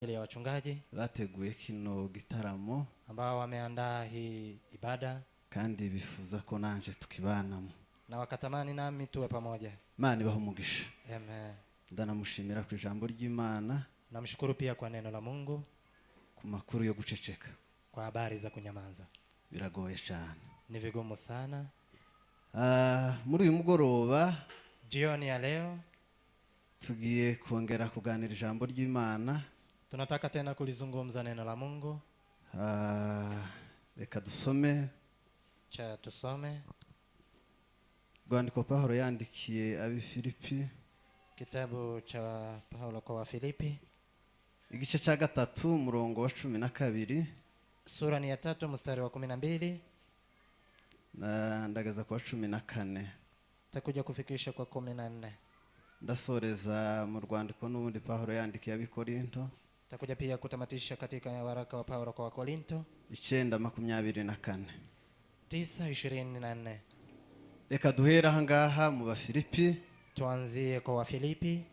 Ajili ya wachungaji bateguye kino gitaramo ambao wameandaa hii ibada kandi bifuza ko nanje tukibanamo na wakatamani nami tuwe pamoja. Imana ibahe umugisha. Amen. Ndanamushimira ku ijambo ry'Imana. Namshukuru pia kwa neno la Mungu, ku makuru yo guceceka, kwa habari za kunyamaza. Biragoye cyane. Ni vigumu sana. Muri uyu mugoroba, jioni ya leo, tugiye kongera kuganira ijambo ry'Imana. Tunataka tena kulizungumza neno la Mungu. Reka dusome. Cha tusome. Rwandiko Paulo yandikiye ab'i Filipi, kitabu cha Paulo kwa Wafilipi, igice cya 3 umurongo wa 12, sura ni ya 3 mstari wa 12, na ndagaza kwa 14, takuja kufikisha kwa 14. Ndasoreza mu rwandiko n'ubundi Paulo yandikiye ab'i Korinto, takuja pia kutamatisha katika waraka wa Paulo kwa Wakorinto 9:24. 9:24. Reka duhere aha ngaha mu Bafilipi. Tuanzie kwa Wafilipi.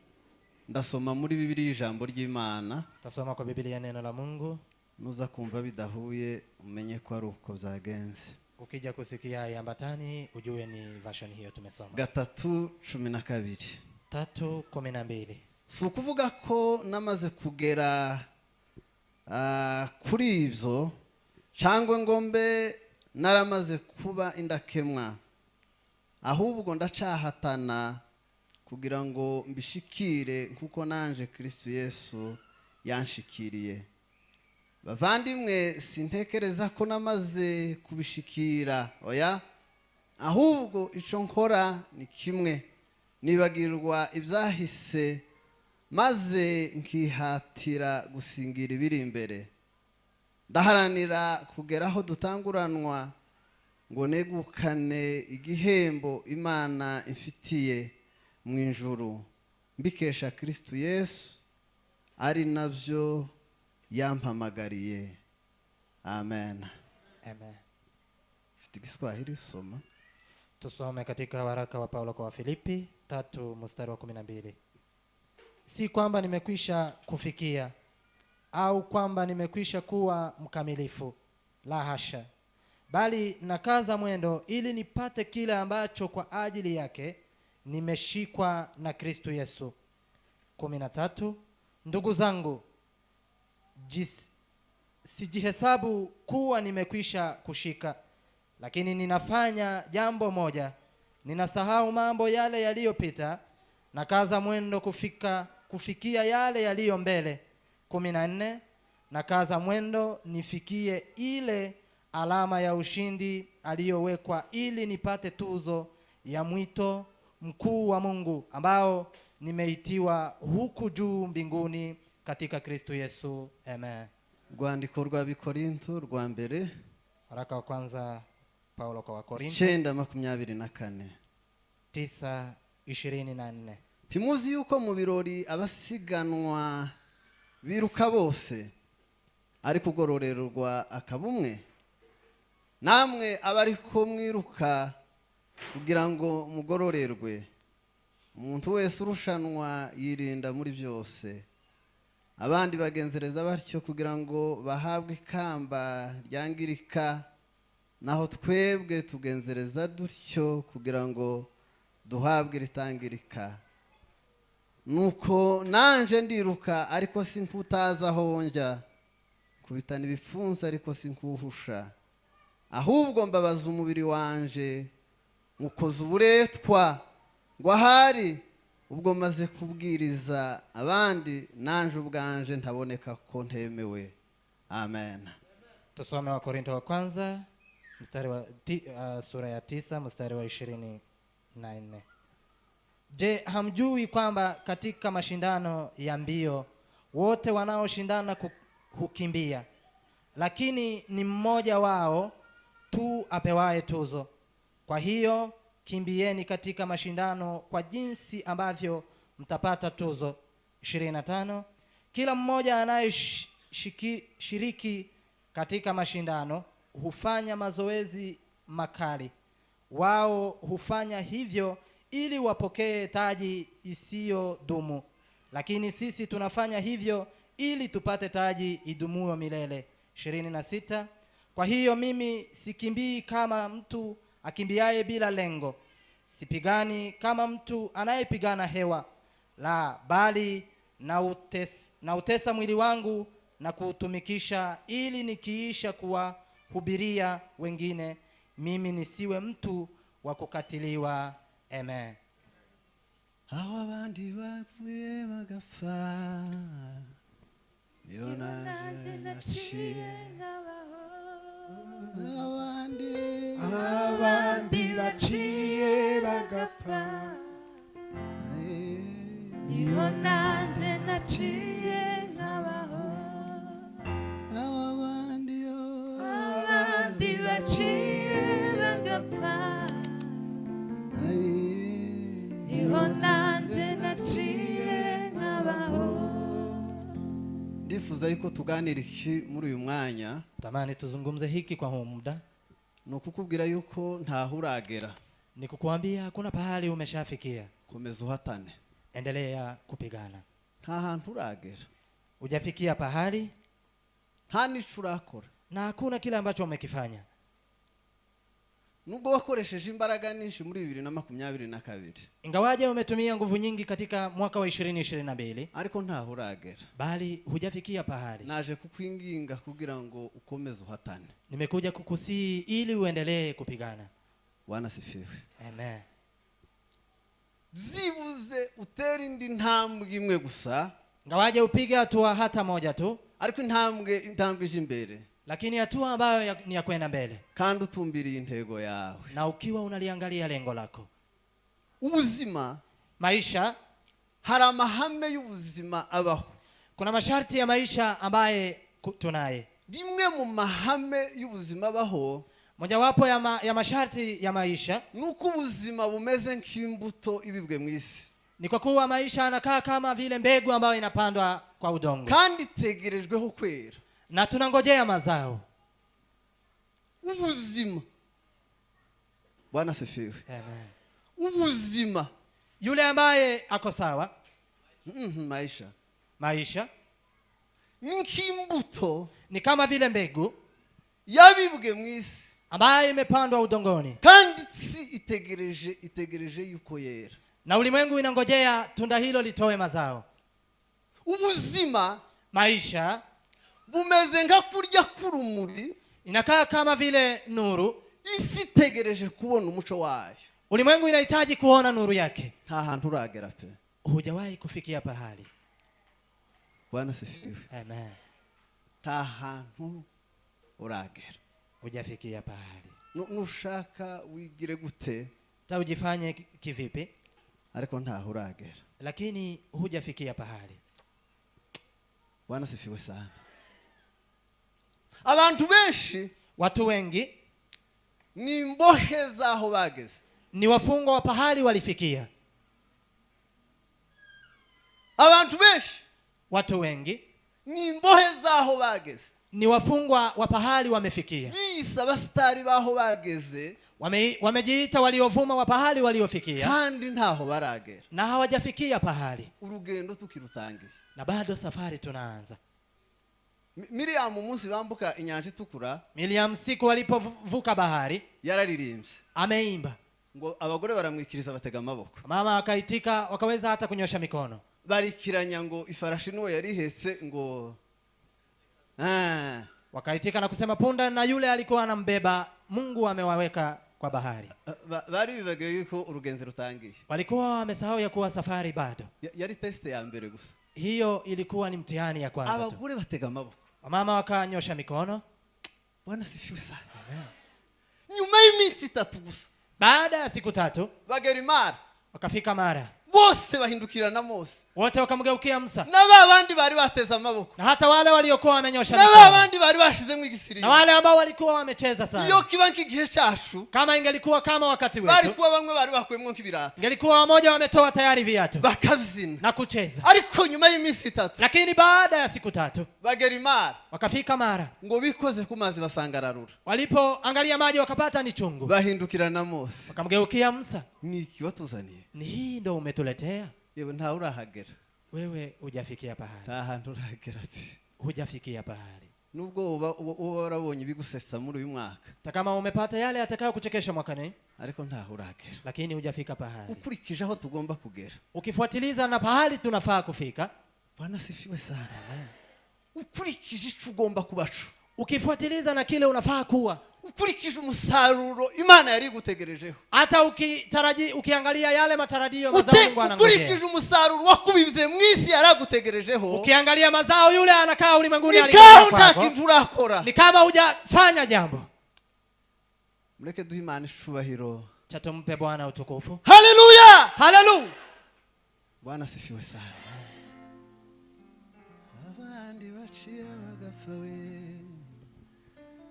Ndasoma muri Bibiliya ijambo ry'Imana. Tasoma kwa Biblia neno la Mungu. Nuza kumva bidahuye umenye ko ari uko byagenze. Ukija kusikia haiambatani ujue ni version hiyo tumesoma. 3:12. 3:12. Si ukuvuga ko namaze kugera kuri ibyo cyangwa ngo mbe naramaze kuba indakemwa, ahubwo ndacahatana kugira ngo mbishikire nkuko nanje Kristo Yesu yanshikiriye. Bavandimwe, sintekereza ko namaze kubishikira, oya, ahubwo ico nkora ni kimwe, nibagirwa ibyahise maze nkihatira gusingira ibiri imbere. Ndaharanira kugera aho dutanguranwa ngo negukane igihembo Imana imfitiye mu ijuru, mbikesha Kristo Yesu, ari nabyo yampamagariye. Amen. Amen. Mfite Igiswahili, soma. Tusome katika waraka wa Paulo kwa Wafilipi 3 mstari wa 12. Si kwamba nimekwisha kufikia au kwamba nimekwisha kuwa mkamilifu, la hasha, bali nakaza mwendo ili nipate kile ambacho kwa ajili yake nimeshikwa na Kristo Yesu. 13. Ndugu zangu, sijihesabu kuwa nimekwisha kushika, lakini ninafanya jambo moja, ninasahau mambo yale yaliyopita, nakaza mwendo kufikia yale yaliyo mbele. 14. Nakaza mwendo nifikie ile alama ya ushindi aliyowekwa, ili nipate tuzo ya mwito mkuu wa Mungu ambao nimeitiwa huku juu mbinguni katika Kristo Yesu. Amen. Rwandiko rwa Bikorinto rwa mbere, waraka wa kwanza Paulo kwa Wakorinto, 9:24. 9:24. Timuzi yuko mu birori abasiganwa biruka bose, ari kugororerwa akabumwe, namwe abariko mwiruka kugira ngo mugororerwe. Umuntu wese urushanwa yirinda muri byose, abandi bagenzereza batyo kugira ngo bahabwe ikamba ryangirika, naho twebwe tugenzereza dutyo kugira ngo duhabwe ritangirika. Nuko nanje ndiruka, ariko sinkutaza aho njya, kubitana ibipfunsi ariko sinkuhusha, ahubwo mbabaza umubiri wanje mukoza uburetwa, ngo ahari ubwo maze kubwiriza abandi nanje ubwanje ntaboneka ko ntemewe. Amen. Tusome wa Korinto wa kwanza mstari wa sura ya 9 mstari wa 24. Je, hamjui kwamba katika mashindano ya mbio wote wanaoshindana hukimbia, lakini ni mmoja wao tu apewaye tuzo? Kwa hiyo kimbieni katika mashindano kwa jinsi ambavyo mtapata tuzo. 25. Kila mmoja anayeshiriki katika mashindano hufanya mazoezi makali. Wao hufanya hivyo ili wapokee taji isiyodumu, lakini sisi tunafanya hivyo ili tupate taji idumuyo milele. 26. Kwa hiyo mimi sikimbii kama mtu akimbiaye bila lengo, sipigani kama mtu anayepigana hewa, la bali nautesa mwili wangu na kuutumikisha, ili nikiisha kuwahubiria wengine mimi nisiwe mtu wa kukatiliwa. Amen. Aho abandi bapfuye bagapfa, niyo nanjye nanjye naciye naciye. Nkabaho. Abandi Abandi baciye bagapfa, niho nanjye naciye nkabaho. Aho abandi yo Abandi baciye bagapfa, niho nanjye naciye nkabaho. Ndifuza yuko tuganira iki muri uyu mwanya. Tamani tuzungumze hiki kwa huu muda. Ni ukukubwira yuko ntaho uragera. Ni kukuambia hakuna pahali umeshafikia. Komeza uhatane. Endelea kupigana. Nta hantu uragera. Hujafikia pahali. Nta n'ico urakora. Na hakuna kile ambacho umekifanya. Nubwo wakoresheje imbaraga nyinshi muri 2022, Ingawaje umetumia nguvu nyingi katika mwaka wa 2022, ariko ntaho uragera. bali hujafikia pahali. Naje kukwinginga kugira ngo ukomeze uhatane. Nimekuja kukusii ili uendelee kupigana. Bwana sifiwe. Amen. Byibuze utere indi ntambwe imwe gusa, Ingawaje upige hatua hata moja tu, ariko intambwe ije imbere, lakini hatua ambayo ni ya kwenda mbele, kandi utumbiriye intego yawe. na ukiwa unaliangalia lengo lako. Ubuzima, Maisha, hari amahame y'ubuzima abaho. Kuna masharti ya maisha ambaye tunaye. Rimwe mu mahame y'ubuzima abaho, Mojawapo ya masharti ya maisha nuko ubuzima bumeze nk'imbuto ibibwe mu isi, ni kwa kuwa maisha yanakaa kama vile mbegu ambayo inapandwa kwa udongo, kandi itegerejweho kwera, na tunangojea mazao. Ubuzima, Bwana sifiwe. Amen. Ubuzima, Yule ambaye ako sawa, maisha maisha ni nk'imbuto ni kama vile mbegu yabibwe mu isi, ambayo imepandwa udongoni, kandi isi itegereje yuko yera, na ulimwengu inangojea tunda hilo litoe mazao. Ubuzima, Maisha bumeze nka kurya k'urumuri, inakaa kama vile nuru, isi itegereje kubona umuco wayo. Ulimwengu inahitaji kuona nuru yake. Nta hantu uragera pe. Hujawahi kufikia pahali. Bwana sifiwe. Amen. Nta hantu uragera. Hujafikia pahali. Nushaka wigire gute? Sasa ujifanye kivipi? Ariko ntaho uragera. Lakini hujafikia pahali. Bwana sifiwe sana. Abantu benshi, watu wengi ni imbohe zaho bageze. Ni wafungwa wa pahali walifikia. Abantu benshi, watu wengi ni imbohe zaho bageze. Ni wafungwa wa pahali wamefikia. Bise abastari baho bageze. Wamejiita waliovuma wa pahali waliofikia. Kandi ntaho baragera. Na hawajafikia pahali. Urugendo tukirutangiye. Na bado safari tunaanza. Miriam umunsi bambuka inyanja itukura, Miriam siku walipovuka bahari, yararirimbye. Ameimba. Ngo abagore baramwikiriza batega amaboko. Mama akaitika, wakaweza hata kunyosha mikono. Barikiranya ngo ifarashi nuwo yarihetse ngo Wakaitika na kusema punda na yule alikuwa anambeba, Mungu amewaweka kwa bahari. Bari bibagiwe yuko urugenzi rutangiye. Walikuwa wamesahau ya kuwa safari bado. Yari test ya mbere gusa. Hiyo ilikuwa ni mtihani ya kwanza tu. Abagore batega amaboko. Wamama wakanyosha mikono. Bwana sifiwe sana. Amen. Nyuma y'iminsi itatu gusa. Baada ya siku tatu bagera Mara. Wakafika Mara. Bose bahindukira na Mose. Wote wakamgeukia Musa. Na babandi bari bateze amaboko. Na hata wale waliokuwa wamenyosha Na mikono. babandi bari bashizemo igisiriyo. Na wale ambao walikuwa wamecheza sana. Iyo kiba nk'igihe cyacu. Kama ingelikuwa kama wakati wetu. Bari kuba bamwe bari bakuyemo nk'ibirato. Ingelikuwa wamoja wametoa tayari viatu. Bakabyina. Na kucheza. Ariko nyuma y'iminsi itatu. Lakini baada ya siku tatu. Bagera Mara. Wakafika Mara. Ngo bikoze ku mazi basanga ararura. Walipoangalia maji wakapata ni chungu. Bahindukira na Mose. Wakamgeukia Musa. Ni iki watuzaniye? Ni hii ndo umetuletea? Yewe ntawe urahagera. Wewe hujafikia pahali. Nta hantu uragera pe. Hujafikia pahali. Nubwo uba warabonye ibigusetsa muri uyu mwaka, hata kama umepata yale atakayo kuchekesha mwakani, ariko ntaho uragera. Lakini hujafika pahali. Ukurikije aho tugomba kugera, ukifuatiliza na pahali tunafaa kufika. Bwana sifiwe sana. Amen. Ukurikije ico ugomba kubacu, ukifuatiliza na kile unafaa kuwa, ukurikije umusaruro Imana yari igutegerejeho, hata ukiangalia yale matarajio mazao Mungu anangojea, ukurikije umusaruro wakubibye mu isi yaragutegerejeho, ukiangalia mazao yule anakaa ulimwenguni alikuwa nta kintu urakora, ni kama hujafanya jambo. Mureke duhe Imana icubahiro. Cha tumpe Bwana utukufu. Haleluya, haleluya. Bwana sifiwe sana. Abandi baciye bagapfa we,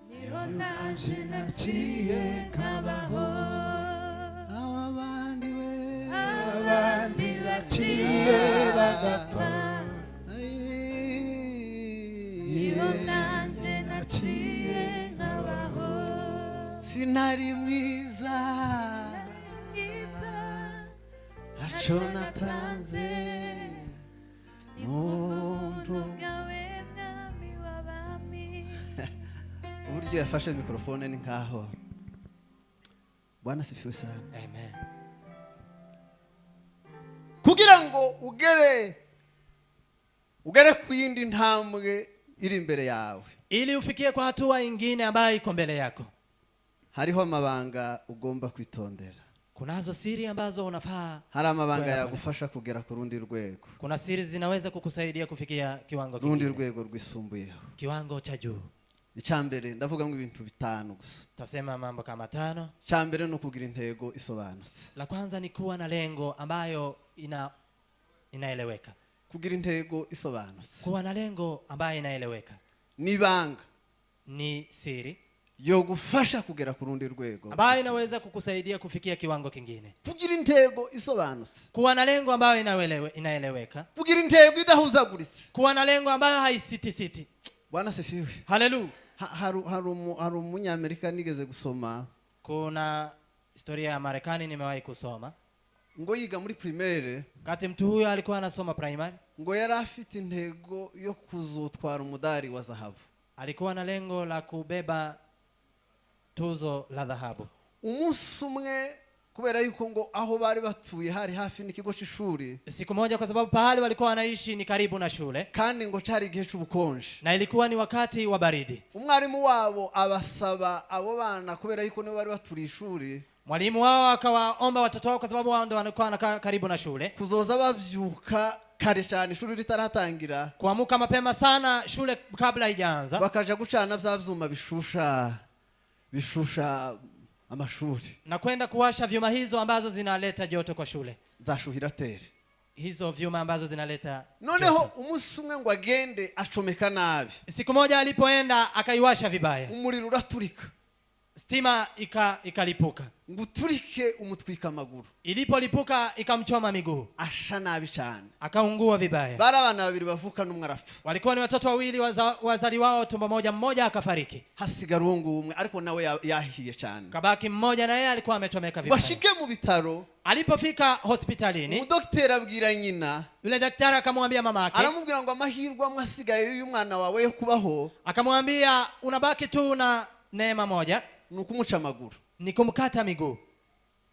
niho nanje naciye nkabaho. Abandi we, abandi baciye bagapfa, niho nanje naciye nkabaho. Sinari mwiza, ntaco natanze, muntu bwawe mwami w'abami. Uburyo yafashe mikrofone ni nkaho. Bwana sifiwe sana. Amen. Kugira ngo ugere ku yindi ntambwe iri imbere yawe, ili ufikie kwa hatua ingine ambayo iko mbele yako, hariho amabanga ugomba kwitondera. Kunazo siri ambazo unafaa. Hari amabanga yagufasha kugera ku rundi rwego. Kuna siri zinaweza kukusaidia kufikia kiwango kingine, rundi rwego rwisumbuyeho, kiwango cha juu. Icyambere ndavuga ngo ibintu bitanu gusa. Tasema mambo kama 5. Icyambere no kugira intego isobanutse. La kwanza ni kuwa na lengo ambayo inaeleweka. Kugira intego isobanutse. Kuwa na lengo ambayo inaeleweka. Ni banga. Ni siri yo gufasha kugera ku rundi rwego, ambayo inaweza kukusaidia kufikia kiwango kingine. Kugira intego isobanutse. Kuwa na lengo ambayo inaeleweka. Kugira intego idahuzaguritse. Kuwa na lengo ambayo haisitisiti. Bwana sifiwe. Haleluya. Hari umunyamerika nigeze gusoma. Kuna historia ya Marekani nimewahi kusoma. Ngo yiga muri primaire, kati mtu huyo alikuwa anasoma primary, ngo yari afite intego yo kuzotwara umudari wa zahabu. Alikuwa na lengo la kubeba tuzo la dhahabu. Umunsi umwe kubera yuko ngo aho bari batuye hari hafi n'ikigo c'ishuri, siku moja kwa sababu pahali walikuwa wanaishi ni karibu na shule, kandi ngo cari igihe c'ubukonje, na ilikuwa ni wakati wa baridi. Umwarimu wabo abasaba abo bana kubera yuko nibo bari baturiye ishuri, mwalimu wao akawaomba watoto wao kwa sababu wao ndio walikuwa karibu na shule, kuzoza bavyuka kare cyane ishuri ritaratangira, kuamuka mapema sana shule kabla haijaanza, bakaja gucana bya vyuma bishusha amashuri, na kwenda kuwasha vyuma hizo ambazo zinaleta joto kwa shule, za shuhiratere, hizo vyuma ambazo zinaleta noneho umunsi umwe ngo agende acomeka nabi. Siku moja alipoenda akaiwasha vibaya, umuriro uraturika, stima ikalipuka, ngo uturike umutwika amaguru. Ilipolipuka ikamchoma miguu, asha nabi cyane, akaungua vibaya. Bari abana babiri bavuka n'umwe arapfa. Walikuwa ni watoto wawili wazali wao tumbo moja, mmoja akafariki, hasigara uwo ngumwe, ariko nawe yahiye cyane, kabaki mmoja na yeye alikuwa amechomeka vibaya. Bashike mu bitaro. Alipofika hospitalini, umudokteri abwira nyina, yule daktari akamwambia mama yake, aramubwira ngo amahirwe amwe asigaye y'uyu mwana wawe yo kubaho, akamwambia unabaki tu na neema moja, ni ukumuca amaguru, ni kumkata miguu.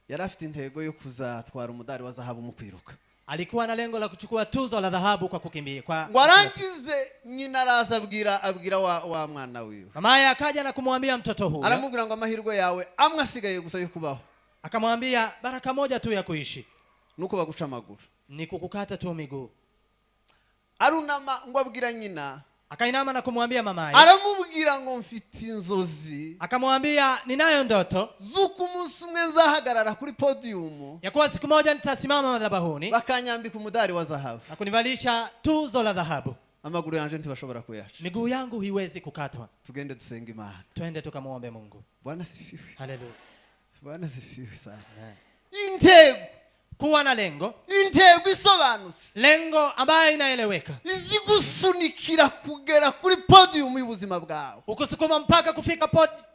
Yari afite intego yo kuzatwara umudari wa zahabu mu kwiruka. Alikuwa na lengo la kuchukua tuzo la dhahabu kwa kukimbia. Kwa ngo arangize nyina araza abwira wa mwana wiwe. Mamaye akaja na kumwambia mtoto huyo, aramubwira ngo amahirwe yawe amwe asigaye gusa yo kubaho, akamwambia baraka moja tu ya kuishi nuko baguca amaguru, ni kukukata tu miguu. Arunama ngo abwira nyina, akainama na kumwambia mamaye, aramubwira ngo mfite inzozi, akamwambia ninayo ndoto zuko umunsi umwe nzahagarara kuri podium, ya kuwa siku moja nitasimama madhabahuni, bakanyambika umudari wa zahabu, na kunivalisha tuzo la dhahabu. Amaguru yanje ntibashobora kuyaca, miguu yangu hiwezi kukatwa. Tugende dusenge Imana, twende tukamuombe Mungu. Bwana sifiwe. Haleluya. Bwana sifiwe sana. Amen. Intego, Kuwa na lengo. Intego isobanutse. Lengo ambayo inaeleweka. Izigusunikira kugera kuri podium y'ubuzima bwawe. Ukusukuma mpaka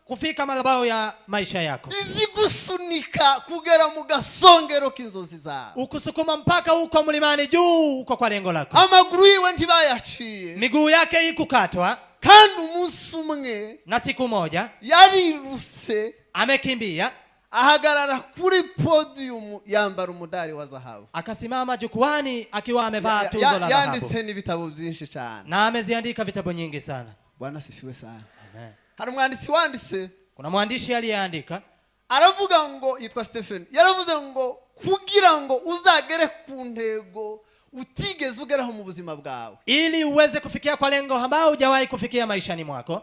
kufika madhabahu ya maisha yako. Izigusunika kugera mu gasongero k'inzozi zawe. Ukusukuma mpaka huko mlimani juu huko kwa lengo lako. Amaguru yiwe ntibayaciye. Miguu yake ikukatwa. Kandi umunsi umwe, na siku moja, yariruse, amekimbia, ahagarara kuri podium yambara umudari wa zahabu. Akasimama jukwani akiwa amevaa tuzo la dhahabu. Yanditse n'ibitabo byinshi cyane. Na ameziandika vitabu nyingi sana. Bwana sifiwe sana. Amen. Hari umwanditsi wanditse. Kuna mwandishi aliyeandika. Aravuga ngo yitwa Stephen. Yaravuze ngo kugira ngo uzagere ku ntego utigeze ugeraho mu buzima bwawe. Ili uweze kufikia kwa lengo ambalo hujawahi kufikia maishani mwako.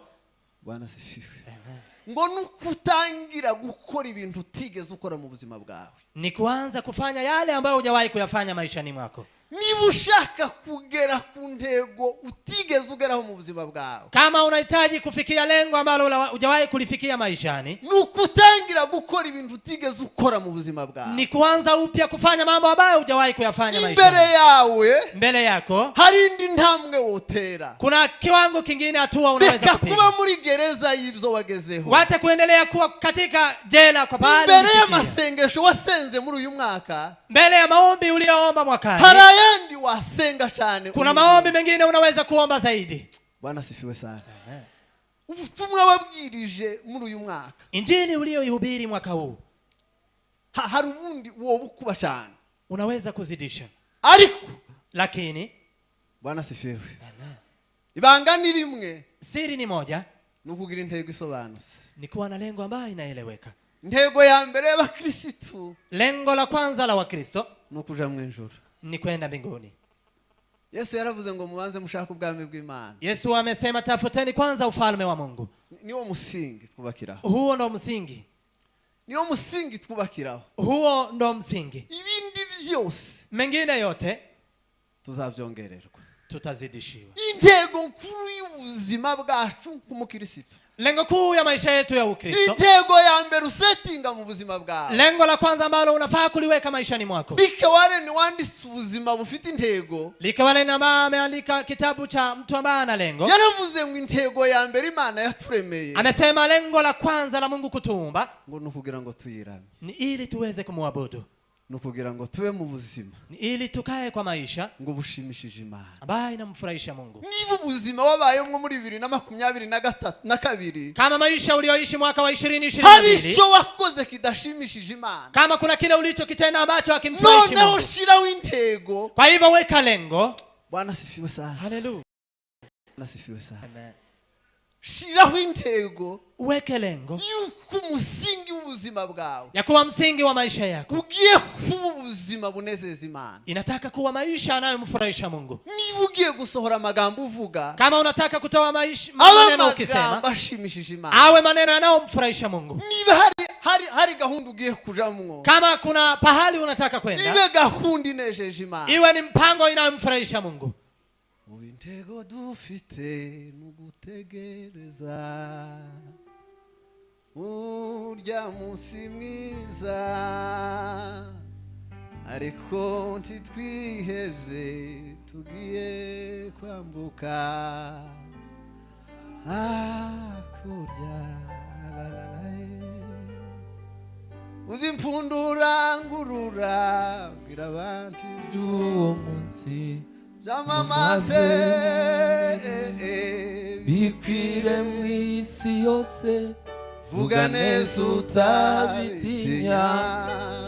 Bwana sifiwe. Amen. Ngo nukutangira gukora ibintu utigeze ukora mu buzima bwawe. Ni kuanza kufanya yale ambayo hujawahi kuyafanya maishani mwako. Niba ushaka kugera ku ntego utigeze ugeraho mu buzima bwawe. Kama unahitaji kufikia lengo ambalo hujawahi kulifikia maishani, nukutangira gukora ibintu utigeze ukora mu buzima bwawe. Ni kuanza upya kufanya mambo ambayo hujawahi kuyafanya maishani. Imbere yawe, mbele yako, hari indi ntambwe wotera. Kuna kiwango kingine hatua unaweza Reka kupiga. kuba muri gereza y'ibyo wagezeho. Wacha kuendelea kuwa katika jela kwa pale Imbere ulifikia. y'amasengesho wasenze muri uyu mwaka, mbele ya maombi uliyoomba mwakani, hari ayandi wasenga cyane. Kuna maombi mengine unaweza kuomba zaidi. Bwana sifiwe sana. Amen. Ubutumwa wabwirije muri uyu mwaka, injili uliyoihubiri mwaka huu, hari ubundi wobukuba cyane, unaweza kuzidisha. Ariko lakini Bwana sifiwe. Amen. Ibanga ni rimwe, siri ni moja, ni ukugira intego isobanutse. Ni kuwa na lengo ambayo inaeleweka. Intego ya mbere y'abakristo, lengo la kwanza la Wakristo, ni ukuja mu ijuru, ni kwenda mbinguni. Yesu yaravuze ngo mubanze mushake ubwami bw'Imana. Yesu amesema tafuteni kwanza ufalme wa Mungu. Niwo musingi twubakiraho. Huo ndo msingi. Niwo musingi twubakiraho. Huo ndo msingi. Ibindi byose, mengine yote, tuzabyongererwa. Tutazidishiwa. Intego nkuru y'ubuzima bwacu nk'umukristo. Lengo kuu ya maisha yetu ya Ukristo. Intego ya mbere usetinga mu buzima bwawe. Lengo la kwanza ambalo unafaa kuliweka maishani mwako. Rick Warren wanditse ubuzima bufite intego. Rick Warren ambaye ameandika kitabu cha mtu ambaye ana lengo. Yaravuze ngo intego ya mbere Imana yaturemeye. Amesema lengo la kwanza la Mungu kutuumba ngo nukugira ngo tuyirame. Ni ili tuweze kumwabudu. Nukugira ngo tube mu buzima. Ni ili tukae kwa maisha ngo bushimishije Imana. ambaye inamfurahisha Mungu. Niba ubuzima wabayemo muri 2022, kama maisha ulioishi mwaka wa 2022, hari icyo wakoze kidashimishije Imana. Kama kuna kile ulichokitenda ambacho hakimfurahishi Mungu. Noneho shiraho intego. Kwa hivyo weka lengo. Bwana sifiwe sana. Haleluya. Bwana sifiwe sana. Amen. Shiraho intego. Uweke lengo yuko umusingi w'ubuzima bwawe, ya kuwa msingi wa maisha yako, ugiye kuba ubuzima bunezeza Imana. Inataka kuwa maisha yanayomfurahisha Mungu. Niba ugiye gusohora amagambo uvuga, kama unataka kutoa maisha maneno ukisema, ashimishije Imana, awe maneno yanayomfurahisha Mungu. Niba hari gahunda ugiye kujamwo, kama kuna pahali unataka kwenda, ibe gahunda inejeje Imana, iwe ni mpango inayomfurahisha Mungu. Intego dufite nugutegereza urya munsi mwiza, ariko ntitwihevye tugiye kwambuka hakurya. Uzimpfundura ngurura bwira abantu iby'uwo munsi byamamaze bikwire mu isi yose, vuga neza utabitinya,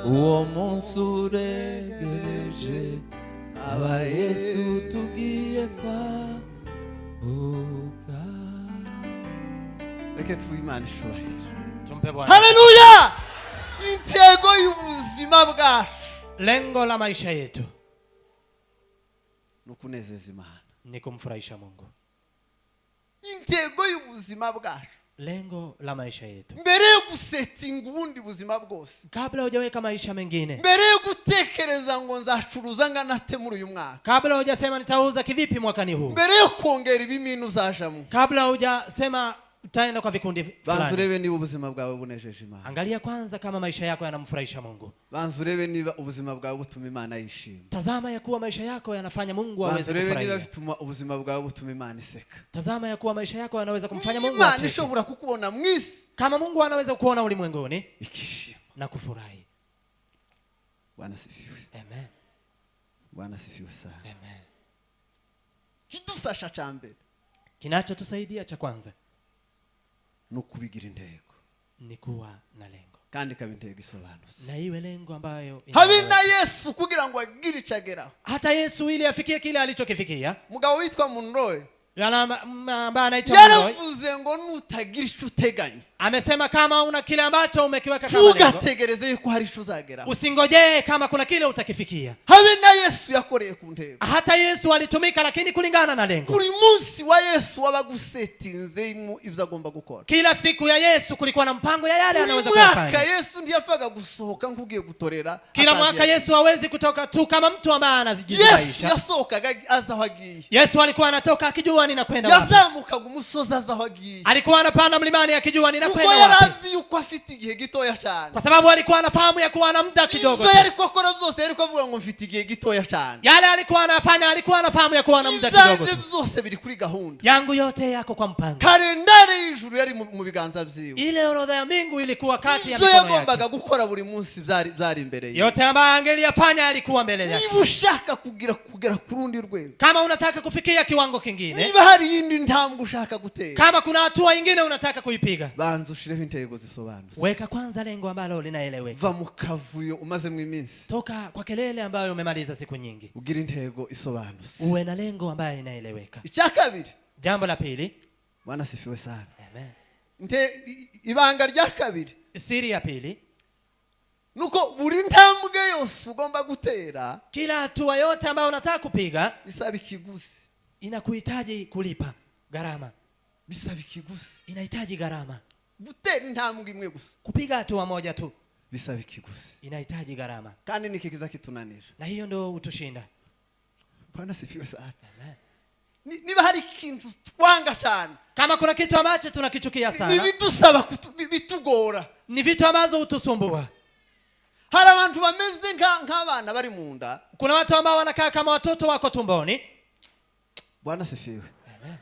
uwo munsi uregereje, aba Yesu tugiye kwambuka. Reka tuhe Imana icubahiro. Tumpe Bwana. Haleluya! Intego y'ubuzima bwacu, lengo la maisha yetu, ni ukunezeza Imana, ni kumfurahisha Mungu. Intego y'ubuzima bwacu, lengo la maisha yetu, mbere yo gusetinga ubundi buzima bwose, kabla hujaweka maisha mengine, mbere yo gutekereza ngo nzacuruza nganate muri uyu mwaka, kabla hujasema nitauza kivipi mwakani huu, mbere yo kongera ibimina uzajamo, kabla hujasema Tutaenda kwa vikundi Banza fulani. urebe niba ubuzima bwawe bunejeje Imana. Angalia kwanza kama maisha yako yanamfurahisha Mungu. Banza urebe niba ubuzima bwawe butuma Imana yishima. Tazama ya kuwa maisha yako yanafanya Mungu Banza aweze urebe niba kufurahia. bituma ubuzima bwawe butuma Imana iseka. Tazama ya kuwa maisha yako yanaweza kumfanya Mungu Imana acheke. ishobora kukubona mu isi Kama Mungu anaweza kuona ulimwenguni ikishima. na kufurahi. Bwana sifiwe. Amen. Bwana sifiwe sana. Amen. Kidufasha ca mbere Kinachotusaidia cha kwanza ni ukubigira intego, ni kuwa na lengo, kandi ikaba intego isobanutse. na iwe lengo ambayo Habe inaeleweka. na Yesu kugira ngo agire ico ageraho. Hata Yesu ili afikie kile alichokifikia, Umugabo witwa Munroe ambaye anaitwa Munroe yaravuze ngo nutagira ico uteganya, amesema kama una kile ambacho umekiweka kama lengo, ntugategereze yuko hari ico uzageraho. usingojee kama kuna kile utakifikia. Habe na Yesu yakoreye ku ntego. Hata Yesu alitumika, lakini kulingana na lengo. Buri munsi wa Yesu wabaga usetinzemo ibyo agomba gukora. Kila siku ya Yesu kulikuwa na mpango ya yale Buri anaweza mwaka kuyafanya. Yesu ntiyapfaga gusohoka nk'ugiye gutorera. Kila atazi mwaka yagiye. Yesu hawezi kutoka tu kama mtu ambaye Yesu anajizubaisha. yasohokaga azi aho agiye. Yesu alikuwa anatoka akijua ninakwenda wapi. Yazamukaga umusozi azi aho agiye. Alikuwa anapanda mlimani akijua Kuko ninakwenda yari wapi, azi yuko afite igihe gitoya cyane. kwa sababu alikuwa anafahamu ya kuwa na muda kidogo Ibyo tu. yari gukora byose yari kuvuga ngo mfite igihe gitoya cyane. Yale alikuwa anafanya, alikuwa anafahamu ya kuwa na muda kidogo Ibyanje tu. byose biri kuri gahunda. Yangu yote yako kwa mpango. Kalendari y'ijuru yari mu biganza byiwe. Ile orodha ya mbingu ilikuwa kati ya Ibyo mikono yake. yagombaga gukora buri munsi byari imbere ye. Yote ambayo angeliyafanya alikuwa mbele yake. Niba ushaka kugera ku rundi rwego, Kama unataka kufikia kiwango kingine, niba hari iyindi ntambwe ushaka gutera, kama kuna hatua ingine unataka kuipiga, banza ushireho intego zisobanutse. weka kwanza lengo ambalo linaeleweka. Va mu kavuyo umazemo iminsi, Toka kwa kelele ambayo umemaliza siku nyingi, ugire intego isobanutse. uwe na lengo ambayo inaeleweka. Icya kabiri, Jambo la pili, Bwana sifiwe sana. amen. Ibanga rya kabiri Siri ya pili, nuko buri ntambwe yose ugomba gutera kila hatua yote ambayo unataka kupiga isaba ikiguzi. inakuhitaji kulipa gharama, Bisaba ikiguzi. inahitaji gharama. Gutera intambwe imwe gusa Kupiga hatua moja tu bisaba ikiguzi, inahitaji gharama, kandi niki kiza kitunanira. na hiyo ndo utushinda. Bwana sifiwe sana. Amen. Niba hari ikintu twanga cyane, Kama kuna kitu ambacho tunakichukia sana, nibidusaba bitugora. ni vitu ambazo hutusumbua. Hari abantu bameze nk'abana bari mu nda. Kuna watu ambao wanakaa kama watoto wako tumboni. Bwana sifiwe. Amen.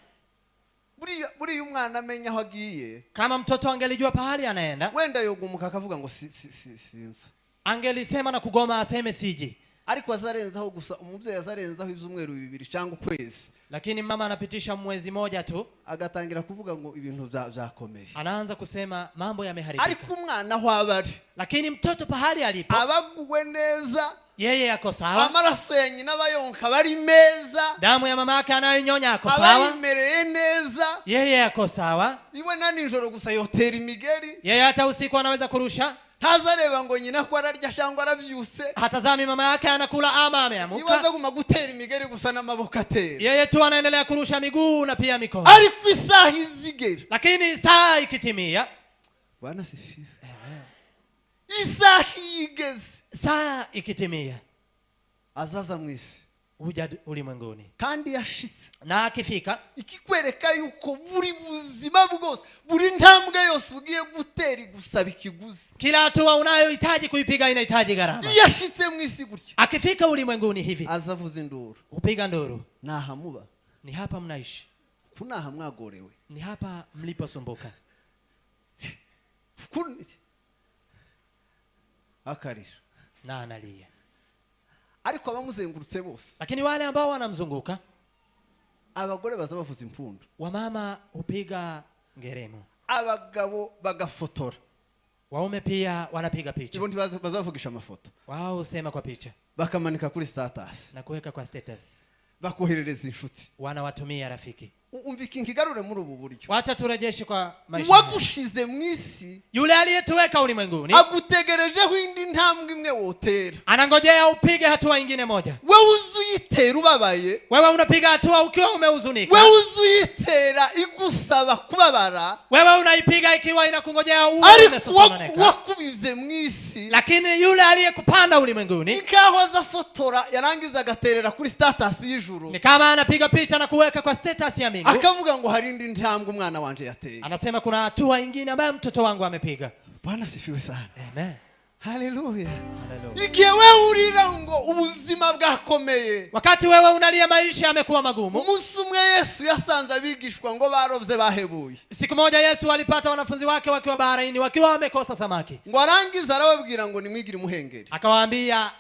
Buriya umwana amenya aho agiye, Kama mtoto angelijua pahali anaenda, wenda yogumuka akavuga ngo si, si, si, sinza, angelisema na kugoma aseme siji, ariko azarenzaho gusa, umubyeyi azarenzaho ibyumweru bibiri cyangwa ukwezi, lakini mama anapitisha mwezi moja tu, agatangira kuvuga ngo ibintu byakomeye. anaanza kusema mambo yameharibika. Ariko umwana aho aba ari, Lakini mtoto pahali alipo, abaguwe neza, yeye yako sawa, amaraso ya nyina aba yonka aba ari meza, damu ya mama yake anayonyonya ako aba sawa, yimereye neza, yeye yako sawa, iwe na nijoro gusa yotera imigeri, yeye hata usiku anaweza kurusha, ntazareba ngo nyina ko ararya cyangwa arabyuse, hatazami mama yake anakula ama iwe ameamuka, azaguma gutera imigeri gusa n'amaboko atera. yeye tu anaendelea kurusha miguu na pia mikono. Ariko isaha izigera, Lakini saa ikitimia, Bwana sifiwe, isaha igeze, saa ikitimia, azaza mu isi huja ulimwenguni, kandi yashitse, na akifika, ikikwereka yuko buri buzima bwose, buri ntambwe yose ugiye gutera igusaba ikiguzi. kila hatua unayohitaji kuipiga inahitaji gharama. Iyo ashitse mu isi gutya, Akifika ulimwenguni hivi, azavuza induru, hupiga nduru, nahamuba ni hapa mnaishi, ku naha mwagorewe, ni hapa mliposumbuka. Akarira, Na analia. Ariko abamuzengurutse bose, Lakini wale ambao wanamzunguka, abagore baza bavuza impundu, wamama hupiga ngeremo, abagabo bagafotora, waume pia wanapiga picha, ibo bazavugisha amafoto, wao husema kwa picha bakamanika kuri status, na kuweka kwa status, bakoherereza inshuti. wanawatumia rafiki. Umva ikintu kigarure muri ubu buryo. Wacha turejeshe kwa maisha haya. Uwagushize mu isi Yule aliyetuweka ulimwenguni agutegerejeho indi ntambwe imwe wotera. anangojea upige hatua ingine moja. Wewe uzuyitera ubabaye, Wewe unapiga hatua ukiwa umehuzunika, wewe uzuyitera igusaba Igusaba kubabara. Wewe unaipiga ikiwa inakungojea uwe umesononeka. Wakubize mwisi. Lakini yule aliyekupanda ulimwenguni nikaho azafotora yarangiza agaterera kuri status y'ijuru. Ni kama anapiga picha na kuweka kwa status ya mbingu. Akavuga ngo hari indi ntambwe umwana wanje yateye. Anasema kuna hatua nyingine ambayo mtoto wangu amepiga. Bwana sifiwe sana. Amen. Haleluya. Haleluya. Igihe wewe urira ngo ubuzima bwakomeye. Wakati wewe unalia maisha yamekuwa magumu. Umunsi umwe Yesu yasanze abigishwa ngo barobye bahebuye. Siku moja Yesu alipata wanafunzi wake wakiwa baharini wakiwa wamekosa samaki. Ngo arangiza arababwira ngo nimwigire muhengeri. Akawaambia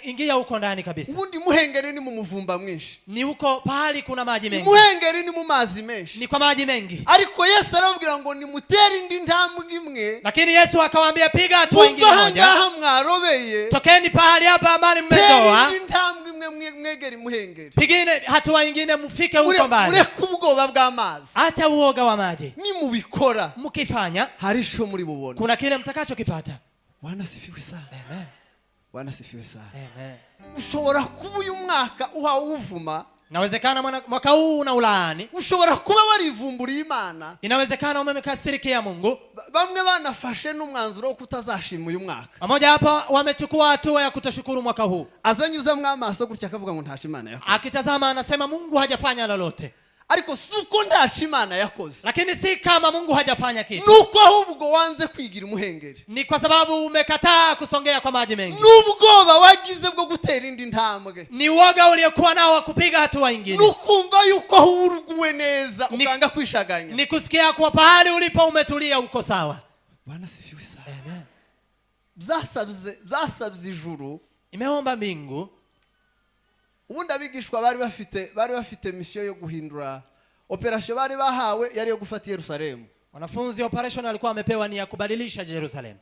ingia huko ndani kabisa. Ubundi muhengeri ni mu muvumba mwinshi. Ni huko pahali kuna maji mengi. Muhengeri ni mu mazi menshi. Ni kwa maji mengi. Ariko Yesu arababwira ngo nimutere indi ntambwe imwe. Lakini Yesu akawaambia piga hatua nyingine moja. Muva mwarobeye. Tokeni pahali hapa amali mmetoa. Indi ntambwe imwe mwegeri muhengeri. Pigine hatua nyingine mfike huko mbali. Mureke ubwoba bw'amazi. Acha uoga wa maji. Nimubikora. Mkifanya hari ico muri bubone. Kuna kile mtakachokipata. Bwana sifiwe sana. Amen. Bwana sifiwe sana. Amen. Ushobora kuba uyu mwaka uhawuvuma. Inawezekana mwaka huu unaulaani. Ushobora kuba warivumburiye Imana. Inawezekana umemkasirikia Mungu. Bamwe banafashe n'umwanzuro wo kutazashima uyu mwaka. Pamoja hapa wamechukua hatua ya kutoshukuru mwaka huu. Azanyuzamwe amaso gutya akavuga ngo ntaco Imana yakoze. Akitazama anasema Mungu hajafanya lolote. Ariko suko ntaco Imana yakoze. Lakini si kama Mungu hajafanya kitu. Nuko ahubwo wanze kwigira umuhengeri. Ni kwa sababu umekataa kusongea kwa maji mengi. Nubwoba wagize bwo gutera indi ntambwe. Ni uoga uliokuwa nao wa kupiga hatua nyingine. Nukumva yuko huruguwe neza ukanga kwishaganya. Ni kusikia kwa pahali ulipo umetulia uko sawa. Bwana sifiwe sana. Amen. Byasabye ijuru. Imeomba mbingu. Ubundi abigishwa bari bafite mission yo guhindura operation bari bahawe yari yo gufata Yerusalemu. Wanafunzi operation alikuwa amepewa ni ya kubadilisha Yerusalemu.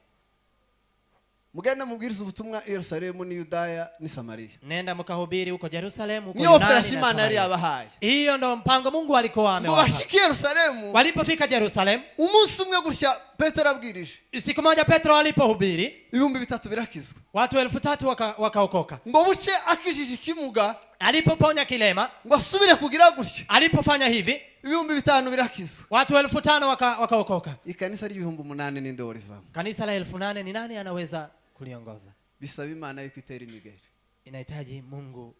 Mugende mubwirize ubutumwa Yerusalemu ni Yudaya ni Samaria. Nenda mkahubiri huko Yerusalemu huko Niyo Yunani operation na Imana yari Samaria. yabahaye. Hiyo ndo mpango Mungu alikuwa amewapa. Ngo bashike Yerusalemu. Walipofika Yerusalemu, umunsi umwe gutya Petro abwirije. Siku moja Petro alipohubiri, 3000 birakizwa. Watu 3000 wakaokoka. Ngo buce akijije ikimuga, alipoponya kilema, ngo asubire kugira gutya. Alipofanya hivi, 5000 birakizwa. Watu 5000 wakaokoka. Ikanisa ry'ibihumbi 8 ni nde rivamo? Kanisa la 8000 ni nani anaweza kuliongoza? Bisaba Imana yuko itera imigeri. Inahitaji Mungu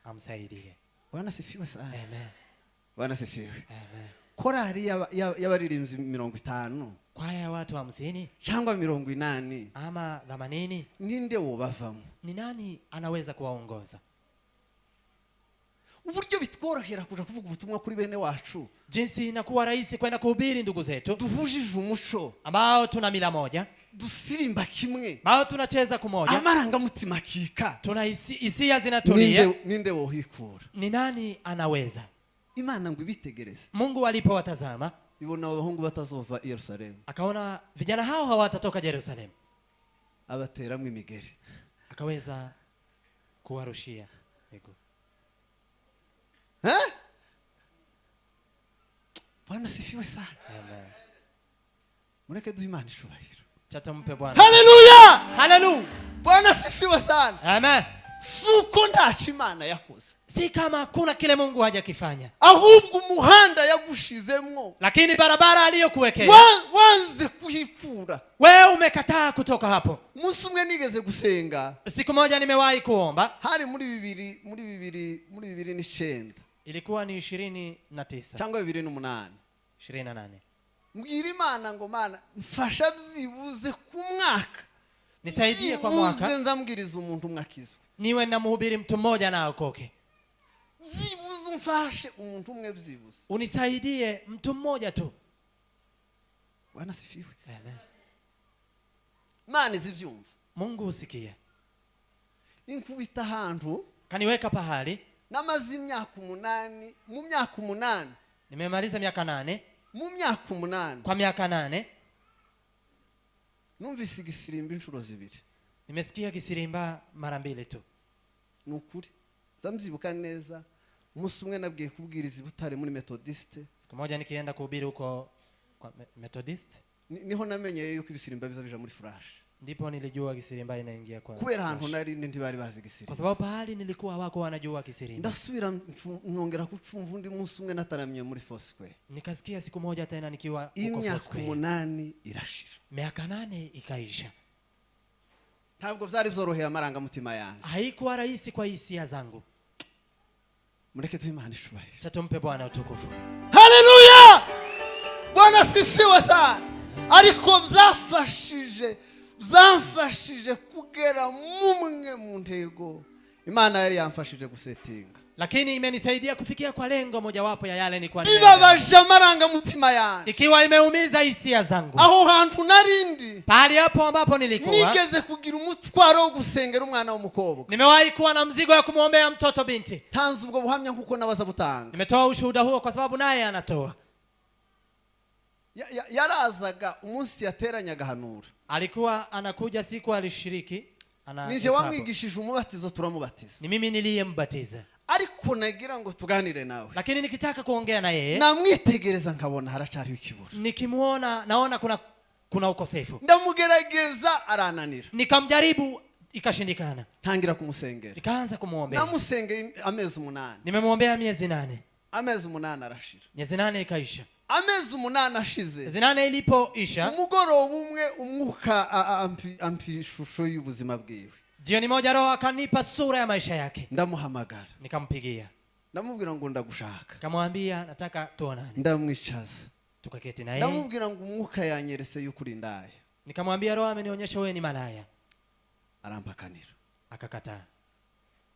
amsaidie. Bwana sifiwe sana. Amen. Bwana sifiwe. Amen. Korali y'abaririmbyi 50. Kwaya ya watu 50 cyangwa 80 ama 80, ninde wobavamo? Ni nani anaweza kuwaongoza? Uburyo bitworohera kuja kuvuga ubutumwa kuri bene wacu. Jinsi inakuwa rahisi kwenda kuhubiri ndugu zetu duhujije umuco ambao tuna mila moja, dusirimba kimwe, ambao tunacheza kumoja, amarangamutima kika, tuna hisia zinatulia. Ninde wohikura? Ni nani anaweza? Imana ngo ibitegereze. Mungu alipowatazama ibona abahungu batazova Yerusalemu, akaona vijana hao hawatatoka Yerusalemu, abateramwe imigeri, akaweza kuwarushia miguu. Eh? Bwana sifiwe sana. Amen. Mureke duhe Imana icubahiro. Chatumpe Bwana. Haleluya! Haleluya! Bwana sifiwe sana. Amen. Suko ndaca Imana yakoze. Si kama kuna kile Mungu hajakifanya. Ahubwo umuhanda yagushizemwo. Lakini barabara aliyokuwekea. Wanze kuhikura. Wewe umekataa kutoka hapo. Umunsi umwe nigeze gusenga. Siku moja nimewahi kuomba. Hari muri 2009. Ilikuwa ni 29. Cyangwa 2008. 28. Mbwira Imana ngo Mana mfasha byibuze ku mwaka. Nisaidie kwa mwaka. Byibuze nzambwiriza umuntu umwe akizwe. Niwe namhubiri mtu mmoja na aokoke. Byibuze umfashe umuntu umwe byibuze. Unisaidie mtu mmoja tu. Bwana sifiwe. Amen. Imana izivyumva. Mungu usikie. Inkubita ahantu, kaniweka pahali. Namaze imyaka 8, mu myaka 8. Nimemaliza miaka 8. Mu myaka 8. Kwa miaka 8. Numvise igisirimba inshuro 2. Nimesikia kisirimba mara 2 tu. Nukuri. Zamzibuka neza. Umunsi umwe nabwiye kubwiriza Butare muri Methodiste. Siku moja nikienda kuhubiri huko kwa Methodist. Niho namenyeye yuko ibisirimba biza bija muri flash. Ndipo nilijua kisirimba inaingia kwa Kubera ahantu flash. nari ndi ntibari bazi Kwa gisirimba. sababu pahali nilikuwa wako wanajua kisirimba. Ndasubira nongera kucumva undi munsi umwe nataramye muri Foursquare. Nikasikia siku moja tena nikiwa huko Imyaka Foursquare. 8 irashira. Miaka 8 ikaisha. Ntabwo byari byoroheye amarangamutima yanjye. Haikuwa rahisi kwa hisia zangu. Mureke tuhe Imana icubahiro. Tumpe Bwana utukufu. Haleluya! Bwana sifiwe sana. Ariko byamfashije kugera mumwe mu ntego Imana yari yamfashije gusetinga. Lakini imenisaidia kufikia kwa lengo mojawapo ya yale nilikuwa nimeenda. Bibabaje amarangamutima yanjye. Ikiwa imeumiza hisia zangu. Aho hantu narindi Pahali hapo ambapo nilikuwa nigeze kugira umutwaro wo gusengera umwana w'umukobwa. nimewahi kuwa na mzigo ya kumwombea mtoto binti. Ntanze ubwo buhamya nkuko nabaza butanga. Nimetoa ushuhuda huo kwa sababu naye anatoa. Yarazaga umunsi yateranyaga hanura. Alikuwa anakuja siku alishiriki ana Nije hesabu. wamwigishije umubatizo turamubatiza. Ni mimi niliyembatiza. Ariko nagira ngo tuganire nawe. Lakini nikitaka kuongea na yeye Namwitegereza nkabona haracariho ikibura. nikimuona naona kuna ukosefu. Ndamugerageza arananira. Nikamjaribu ikashindikana. Ntangira kumusengera. Nikaanza kumuombea. Namusengeye amezi 8. Nimemwombea miezi 8. Amezi 8 arashira. Miezi 8 ikaisha. Amezi 8 ashize. Miezi 8 ilipoisha, Umugoroba umwe umwuka ampi ishusho y'ubuzima bwiwe. Jioni moja Roho akanipa sura ya maisha yake. Ndamuhamagara. Nikampigia. Ndamubwira ngo ndagushaka. Nikamwambia nataka tuonane. Ndamwicaza. Tukaketi na yeye. Ndamubwira ngo umwuka yanyerese y'ukuri ndaya. Nikamwambia Roho amenionyesha wewe ni malaya. Arampakanira. Akakataa.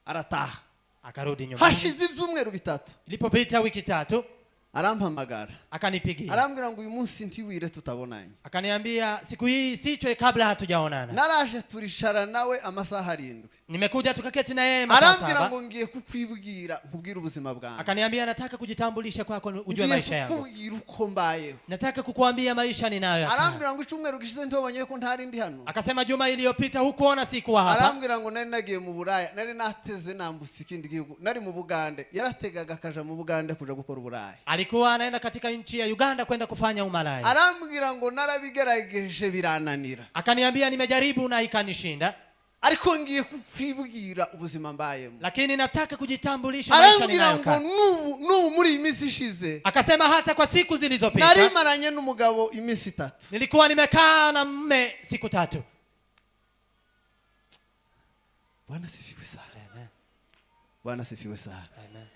Arataha. Akarudi nyumbani. Hashize ibyumweru 3. Ilipopita wiki 3 Arampamagara. akanipigia. Arambwira ngo uyu munsi ntiwire tutabonanye. Akaniambia siku hii sichwe kabla hatujaonana. Naraje turishara nawe amasaha 7. Nimekuja tukaketi na yeye masaa Arambwira 7. ngo ngiye kukwibwira nkubwira ubuzima bwanjye. Akaniambia nataka kujitambulisha kwako ujue Ngiye maisha yangu. kukubwira uko mbayeho. Nataka kukuambia maisha ninayo. Arambwira ngo icyumweru gishize ntibabonye ko ntari ndi hano. Akasema juma iliyopita hukuona sikuwa hapa. Arambwira ngo nari nagiye mu Buraya, nari nateze nambutse ikindi gihugu, nari mu Bugande. Yarategaga akaja mu Bugande kuja gukora Uburaya. Alikuwa anaenda katika nchi ya Uganda kwenda kufanya umalaya. Arambwira ngo narabigerageje birananira. Akaniambia nimejaribu na ikanishinda. Ariko ngiye kukwibwira ubuzima mbayemo. Lakini nataka kujitambulisha maisha Arambwira ngo ninayokaa. nubu muri iyi minsi ishize. Akasema hata kwa siku zilizopita Nari maranye n'umugabo iminsi 3. nilikuwa nimekaa na mme siku 3. Bwana sifiwe sana. Amen. Bwana sifiwe sana. Amen.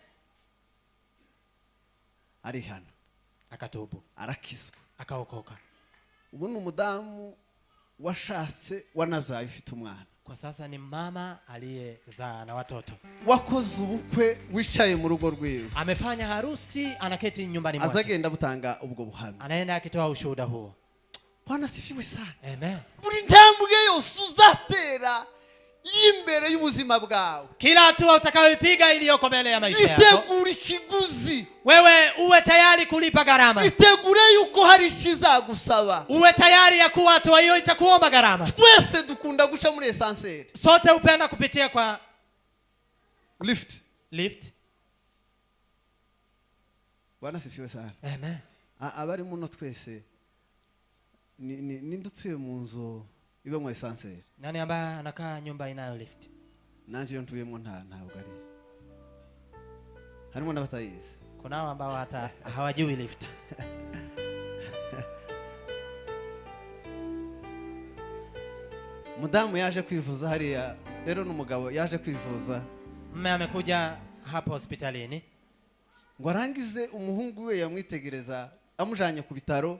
Ari hano. Akatubu. Arakizwa. Akaokoka. Ubu ni umudamu washatse wanavyaye ufite umwana. Kwa sasa ni mama aliyezaa na watoto. Wakoze ubukwe wicaye mu rugo rwiwe. Amefanya harusi anaketi nyumbani mwake. Azagenda butanga ubwo buhamya. Anaenda akitoa ushuhuda huo. Bwana sifiwe sana. Amen. Buri ntambwe yose uzatera y'imbere y'ubuzima bwawe. Kila hatua utakayoipiga iliyoko mbele ya maisha yako. Itegure ikiguzi. Wewe uwe tayari kulipa gharama. Itegure yuko hari ikizagusaba. Uwe tayari ya kuwa hatua hiyo itakuomba gharama. Twese dukunda guca muri esanseri. Sote upenda kupitia kwa lift. Lift. Bwana sifiwe sana. Amen. Abari muno twese ni ndutuye mu nzu iba mu esanseri. Nani ambaye anakaa nyumba inayo lift? Nanje iyo ntuyemo ntabwo ari. Harimo n'abatayizi. Kuna ambao hata hawajui lift. Mudamu yaje kwivuza hariya, rero n'umugabo yaje kwivuza. Mume amekuja hapo hospitalini. Ngo arangize umuhungu we yamwitegereza amujanye ku bitaro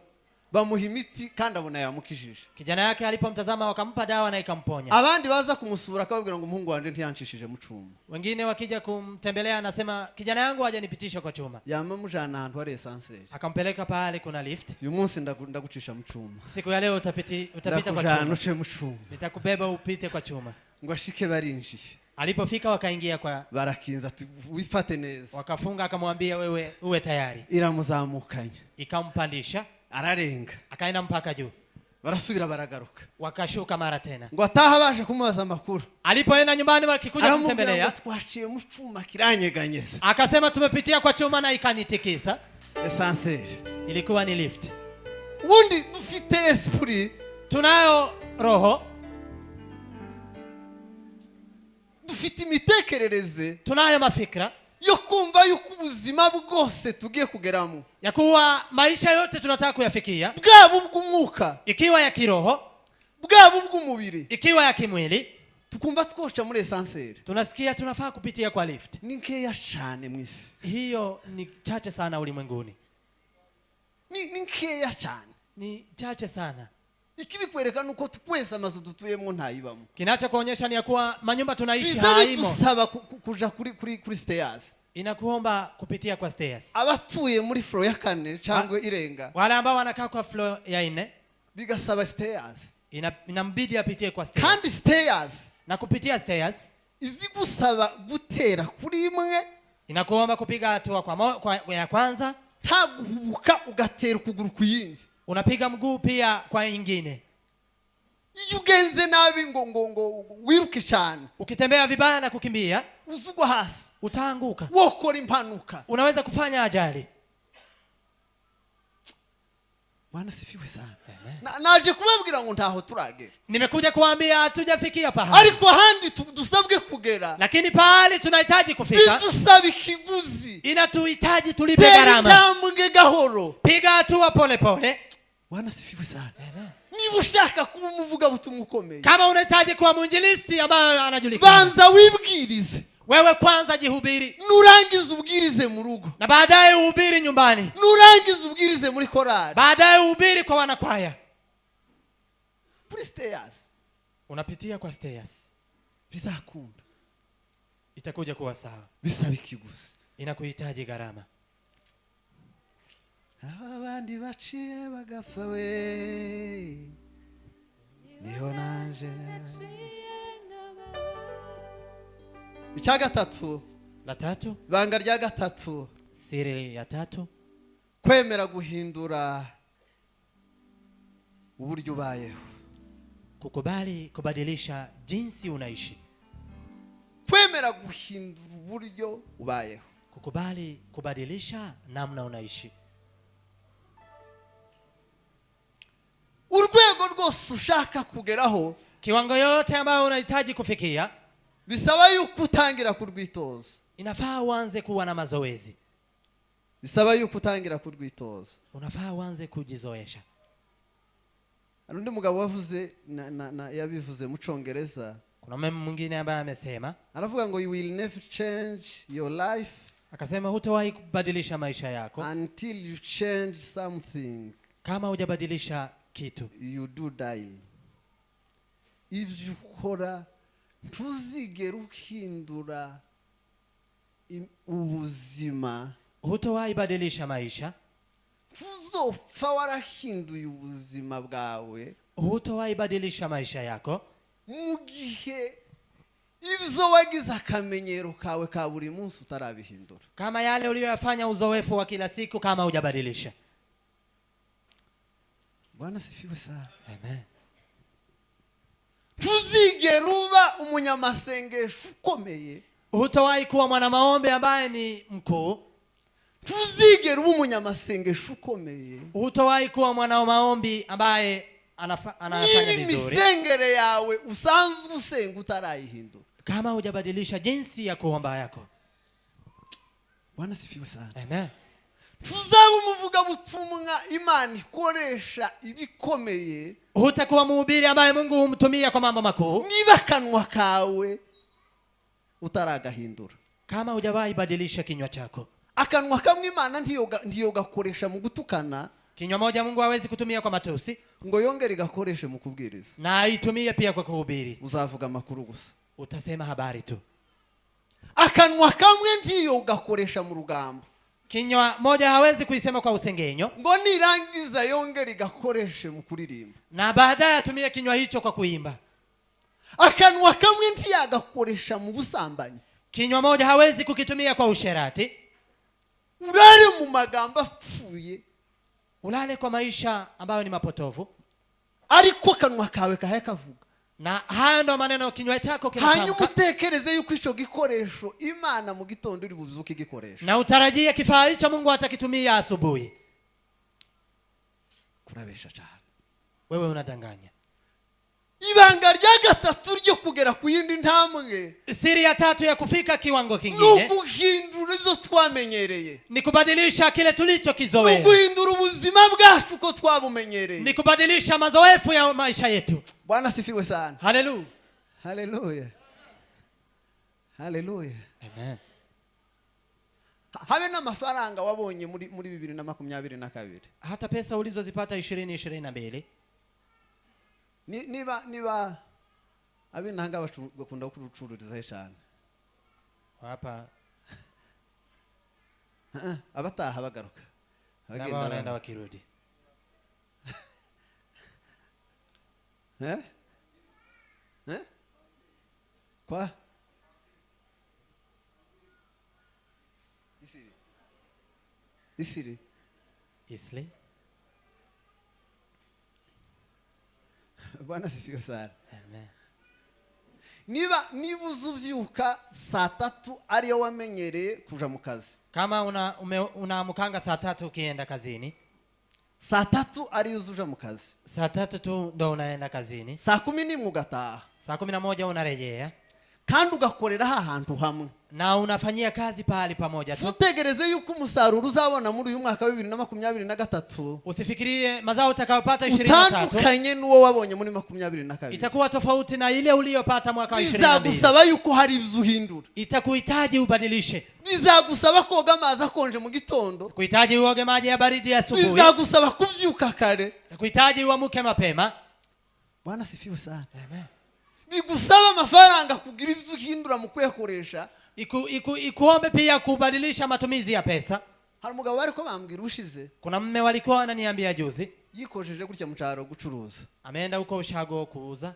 bamuha imiti kandi abona yamukijije. Kijana yake alipomtazama wakampa dawa na ikamponya. Abandi baza kumusura akababwira ngo umuhungu wanje ntiyanshishije mu cuma. Wengine wakija kumtembelea anasema kijana yangu hajanipitisha kwa chuma. Yamamujana ahantu hari esanseri. Akampeleka pale kuna lift. Uyu munsi ndagucisha mu cuma. Siku ya leo utapita kwa Ndakujana chuma. uce mu cuma. Nitakubeba upite kwa chuma. Ngo ashike barinjiye. Alipofika wakaingia kwa barakinza wifate neza. Wakafunga akamwambia wewe uwe tayari. Iramuzamukanya. Ikampandisha. Ararenga. Akaenda mpaka juu. Barasubira baragaruka. Wakashuka mara tena. Ngo ataha baje kumubaza amakuru. Alipoenda nyumbani wakikuja Aramubwira kumtembelea. ngo twaciye mu cuma kiranyeganyeza. Akasema tumepitia kwa chuma na ikanitikisa. Esanseri. Ilikuwa ni lift. Ubundi dufite esprit. Tunayo roho. Dufite imitekerereze Tunayo mafikra yo kumva yuko ubuzima bwose tugiye kugeramo, ya kuwa maisha yote tunataka kuyafikia, bwaba ubw'umwuka, ikiwa ya kiroho, bwaba ubw'umubiri, ikiwa ya kimwili, tukumva twoca muri ascenseur. Tunasikia tunafaa kupitia kwa lift. Ni nkeya cyane mu isi. Hiyo ni chache sana ulimwenguni. Ni nkeya cyane. Ni chache sana. Ikibikwereka nuko twese amazu dutuyemo ntayibamo. Kinachokuonyesha ni ya kuwa manyumba tunaishi Biza haimo. bidusaba kuja kuri stairs. Inakuomba kupitia kwa stairs. Abatuye muri floor ya 4 cyangwa irenga, Wale ambao wanakaa kwa floor ya 4, bigasaba stairs. Inambidi apitie kwa stairs. Kandi stairs Na kupitia stairs izigusaba gutera kuri imwe, inakuomba kupiga hatua kwa ya kwanza, nta guhubuka ugatera ukuguru ku yindi. Unapiga mguu pia kwa ingine. Iyo ugenze nabi ngo wiruke cyane, Ukitembea vibaya na kukimbia, uzugwa hasi, utaanguka. Wokora impanuka, Unaweza kufanya ajali. Bwana sifiwe sana. Amen. Naje kubabwira ngo ntaho turagera. Nimekuja kuambia hatujafikia pahali. Ariko ahandi dusabwe kugera. Lakini pahali tunahitaji kufika, bidusaba ikiguzi. Inatuhitaji tulipe Tera gharama. intambwe gahoro. Piga hatua pole pole. Bwana sifiwe sana. Amen. Niba ushaka kuba umuvugabutumwa ukomeye, Kama unahitaji kuwa mwinjilisti ambaye anajulikana, banza wibwirize. Wewe kwanza jihubiri. Nurangiza ubwirize mu rugo. Na baadaye uhubiri nyumbani. Nurangiza ubwirize muri korali. Baadaye uhubiri kwa wanakwaya. Kuri stairs. Unapitia kwa stairs. Bizakunda. Itakuja kuwa sawa. Bisaba ikiguzi. Inakuhitaji gharama. Abandi baciye bagapfa we, niho nanje. Icya gatatu, La tatu, ibanga rya gatatu, siri ya tatu, kwemera guhindura uburyo ubayeho. Kukubali kubadilisha jinsi unaishi. Kwemera guhindura uburyo ubayeho. Kukubali kubadilisha namna unaishi. Urwego rwose ushaka kugeraho, kiwango yote ambayo unahitaji kufikia, bisaba yuko utangira kurwitoza. Inafaa uanze kuwa na mazoezi. Bisaba yuko utangira kurwitoza. Unafaa uanze kujizoesha. Hari undi mugabo wavuze na yabivuze mu Congereza. Kuna mume mwingine ambaye amesema, aravuga ngo you will never change your life, akasema hutawahi kubadilisha maisha yako until you change something. Kama hujabadilisha kitu. You do die. Ibyo ukora ntuzigera uhindura ubuzima. Hutowahi badilisha maisha. Ntuzopfa warahinduye ubuzima bwawe. Hutowahi badilisha maisha yako. Mu gihe ibyo wagize akamenyero kawe ka buri munsi utarabihindura. Kama yale uliyoyafanya uzoefu wa kila siku kama hujabadilisha. Bwana sifiwe sana. Amen. Ntuzigera uba umunyamasengesho ukomeye. Hutowahi kuwa mwana maombi ambaye ni mkuu. Ntuzigera uba umunyamasengesho ukomeye. Hutowahi kuwa mwana maombi ambaye anafanya Niba vizuri. imisengere yawe usanzwe usenga utarayihindura. Kama hujabadilisha jinsi ya kuomba yako. Bwana sifiwe sana. Amen. Tuzaba umuvugabutumwa Imana ikoresha ibikomeye. Hutakuwa mhubiri ambaye Mungu humtumia kwa mambo makuu. Niba akanwa kawe utaragahindura. Kama hujawahi badilisha kinywa chako. Akanwa kamwe Imana ndiyo gakoresha mu gutukana. Kinywa moja Mungu hawezi kutumia kwa matusi. Ngo yongere igakoreshe mu kubwiriza. Na aitumie pia kwa kuhubiri. Uzavuga amakuru gusa. Utasema habari tu. Akanwa kamwe ndiyo gakoresha mu rugambo. Kinywa moja hawezi kuisema kwa usengenyo. Ngo nirangiza yongere igakoreshe mu kuririmba. Na baadaye atumie kinywa hicho kwa kuimba. Akanwa kamwe ntiyagakoresha mu busambanyi. Kinywa moja hawezi kukitumia kwa usherati. Urare mu magambo apfuye. Ulale kwa maisha ambayo ni mapotovu. Ariko akanwa kawe kahe kavuga. Na hayo ndo maneno kinywa chako kinatamka. Hanyuma utekereze yuko ico gikoresho Imana mu gitondo iri buzuke igikoresho. Na utarajie kifaa hicho Mungu atakitumia asubuhi. Kurabesha cyane. Wewe unadanganya. Ibanga rya gatatu ryo kugera ku yindi ntambwe Siri ya tatu ya kufika kiwango ni kingine uguhindura ibyo twamenyereye, ni kubadilisha kile ni tulichokizoea, uguhindura ubuzima bwacu uko twabumenyereye. Ni kubadilisha mazoefu ya maisha yetu. Bwana asifiwe sana. Haleluya. Haleluya, haleluya. Amen. Habe n'amafaranga wabonye muri 2022, Hata pesa ulizozipata 2022, niba ab'intanga bakunda kurucururizaho cyane, hapa Ah, abataha bagaruka, na abagenda ambao wanaenda wakirudi. Eh? Eh? Kwa isiri isiri. Isli. Bwana asifiwe sana. Amen. Niba uzubyuka saa tatu ariyo wamenyereye kuja mu kazi, Kama unaamkanga saa 3 ukienda kazini, saa tatu ariyo uzuja mu kazi, saa 3 tu ndo unaenda kazini, saa 11 ugataha, saa 11 unarejea, kandi ugakorera hantu hamwe, na unafanyia kazi pahali pamoja tu. Utegereze yuko umusaruro uzabona muri uyu mwaka wa 2023 Usifikirie mazao utakayopata 23 utandukanye n'uwo wabonye muri 22, itakuwa tofauti na ile uliyopata mwaka wa 22. Bizagusaba yuko hari ibyo uhindura. Itakuhitaji ubadilishe. Bizagusaba koga amazi akonje mu gitondo. Kuhitaji uoge maji ya baridi asubuhi. Bizagusaba kubyuka kare. Itakuhitaji uamke mapema. Bwana asifiwe sana. Amen. Bigusaba amafaranga kugira ibyo uhindura mu kuyakoresha. Ikuombe pia kubadilisha matumizi ya pesa. Hari umugabo bariko bambwira ushize. Kuna mme walikuwa wananiambia juzi. Yikojeje gutya mu cyaro gucuruza. Ameenda huko ushago kuuza.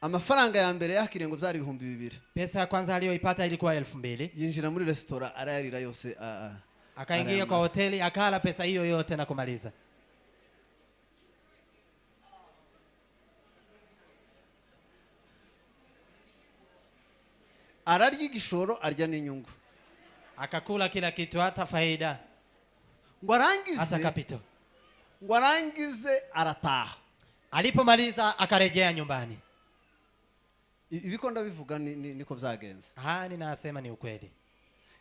Amafaranga ya mbere yakiriye ngo byari 2000. Pesa ya kwanza aliyoipata ilikuwa 2000. Yinjira muri restaurant arayarira yose, Akaingia arayamara. kwa hoteli akala pesa hiyo yote na kumaliza. Ararya igishoro arya n'inyungu. Akakula kila kitu hata faida. Ngo arangize, hata capital. Ngo arangize arataha. Alipomaliza akarejea nyumbani. Ibiko ndabivuga niko byagenze. Haya ninasema ni ukweli.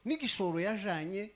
N'igishoro yajanye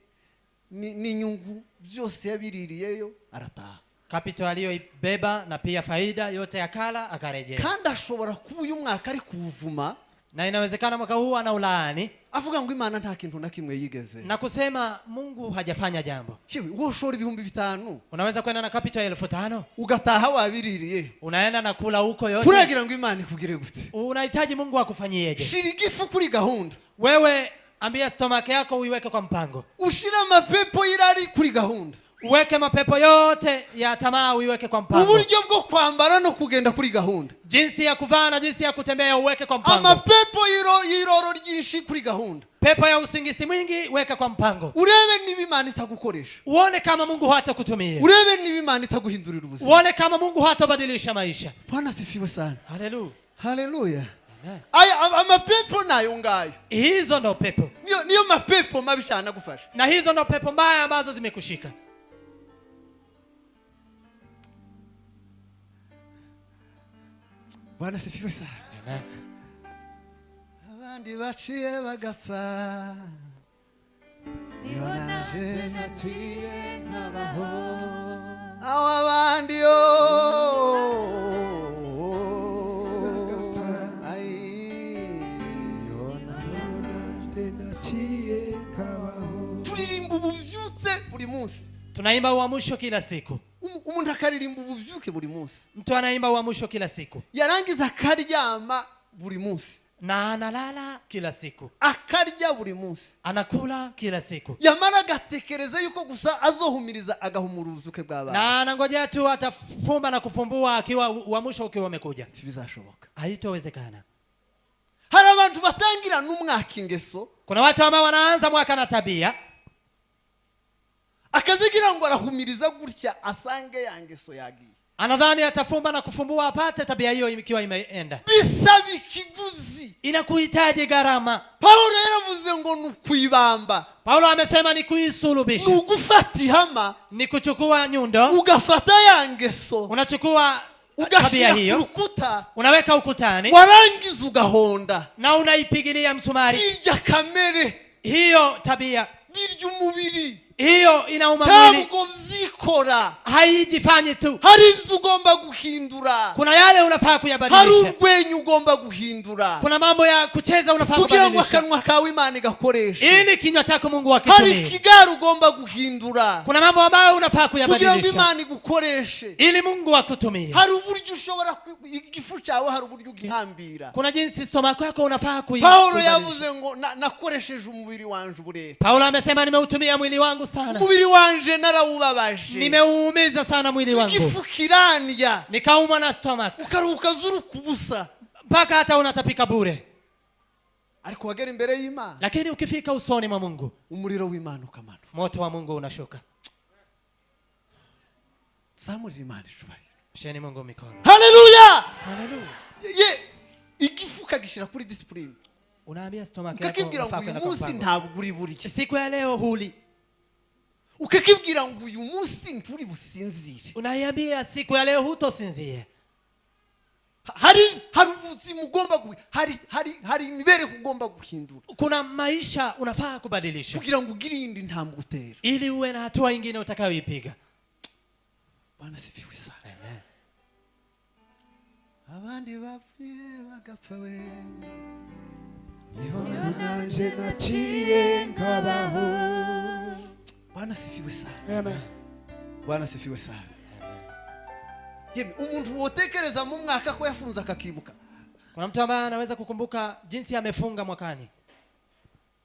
n'inyungu byose yabiririyeyo arataha. Capital aliyoibeba na pia faida yote akala akarejea. Kandi ashobora kuba uyu mwaka ari kuvuma, na inawezekana mwaka huu anaulaani, avuga ngo Imana nta kintu na kimwe yigeze, na kusema Mungu hajafanya jambo. Yewe, wowe ushora 5000, Unaweza kwenda na capital 5000, ugataha wabiririye, unaenda na kula huko yote. Kuragira ngo Imana ikugire gute? Unahitaji Mungu akufanyieje? Shira igifu kuri gahunda. Wewe ambia stomach yako uiweke kwa mpango. Ushira amapepo y'irari kuri gahunda. Uweke mapepo yote ya tamaa uiweke kwa mpango. Uburyo bwo kwambara no kugenda kuri gahunda. Jinsi ya kuvaa na jinsi ya kutembea uweke kwa mpango. Amapepo y'iroro ryinshi kuri gahunda. Pepo ya usingisi mwingi weka kwa mpango. Urebe niba Imana itagukoresha. Uone kama Mungu hatakutumia. Urebe niba Imana itaguhindurira ubuzima. Uone kama Mungu hatabadilisha maisha. Bwana asifiwe sana. Haleluya. Haleluya. Amen. Aya amapepo nayo ngayo. Hizo ndo pepo. Niyo mapepo mabi cyane agufasha. Na hizo ndo pepo mbaya ambazo zimekushika. Bwana asifiwe sana. Amen. Abandi baciye bagapfa, nibo nanje naciye nkabaho. Aho abandi yo ai, naciye nkabaho. Turirimba ububyutse buri munsi. Tunaimba uamsho kila siku. Umuntu akaririmba ububyuke buri munsi. Mtu anaimba uamsho kila siku. Yarangiza akaryama buri munsi. Na analala kila siku. Akarya buri munsi. Anakula kila siku. Yamara agatekereza yuko gusa azohumiriza agahumura ububyuke bw'abana. Na anangojea tu atafumba na kufumbua akiwa uamsho ukiwa umekuja. Ntibizashoboka. Haitowezekana. Hari abantu batangira n'umwaka ingeso. Kuna watu ambao wanaanza mwaka na tabia. Akazigira ngo arahumiriza gutya asange ya ngeso yagiye. Anadhani atafumba na kufumbua apate tabia hiyo ikiwa imeenda. Bisaba ikiguzi. Inakuhitaji gharama. Paulo yaravuze ngo ni ukuibamba. Paulo amesema ni kuisulubisha. Ni ugufata ihama. Ni kuchukua nyundo. Ugafata ya ngeso. Unachukua tabia Ugashyira ku hiyo rukuta, unaweka ukutani warangiza ugahonda. Na unaipigilia msumari. Birya kamere, Hiyo tabia, birya umubiri, hiyo inauma mwili, ntabwo byikora. Haijifanyi tu. Hari ibyo ugomba guhindura, Kuna yale unafaa hari kuyabadilisha, urwenya ugomba guhindura kuna mambo ya kucheza unafaa kugira ngo kubadilisha akanwa kawe Imana igakoreshe. Ili kinywa chako Mungu Hari akitumie. ikigare ugomba guhindura Kuna mambo ambayo unafaa kugira ngo kuyabadilisha Imana igukoreshe. Ili Mungu akutumie. Hari uburyo ushobora igifu cyawe, hari uburyo ugihambira. Kuna jinsi stomako yako unafaa Pawulo kuibadilisha. yavuze ngo nakoresheje umubiri wanje uburetwa. Paulo amesema, nimeutumia mwili wangu sana, Umubiri wanje narawubabaje, nimeuumiza sana mwili wangu, igifu kirandya, nikaumwa na stomach ukaruhuka zuruka ubusa. Mpaka hata unatapika bure. Ariko wagera imbere y'Imana, Lakini ukifika usoni mwa Mungu, umuriro w'Imana ukamanuka. Moto wa Mungu unashuka. Zamurira Imana icubahiro. Sheni Mungu mikono. Haleluya! Haleluya! Ye, igifu ukagishyira kuri discipline, Unaambia stomach yako ukakibwira ngo unafaa uyu kwenda kwa munsi mpango. ntabwo uri burye, Siku ya leo huli. Ukakibwira ngo uyu munsi nturi businzire. Unaiambia siku ya leo hutosinzie. Hari ubuzima ugomba hari imibereho ugomba guhindura Kuna maisha unafaa kubadilisha kugira ngo ugire iyindi ntambwe utera. Ili uwe na hatua ingine utakayoipiga. Bwana sifiwe sana. Amen. Abandi bapfuye bagapfa we, Niho nanje naciye nkabaho. Bwana sifiwe sana. Amen. Bwana sifiwe sana. Yemwe, umuntu wotekereza mu mwaka ko yafunze akakibuka? Kuna mtu ambaye anaweza kukumbuka jinsi amefunga mwakani?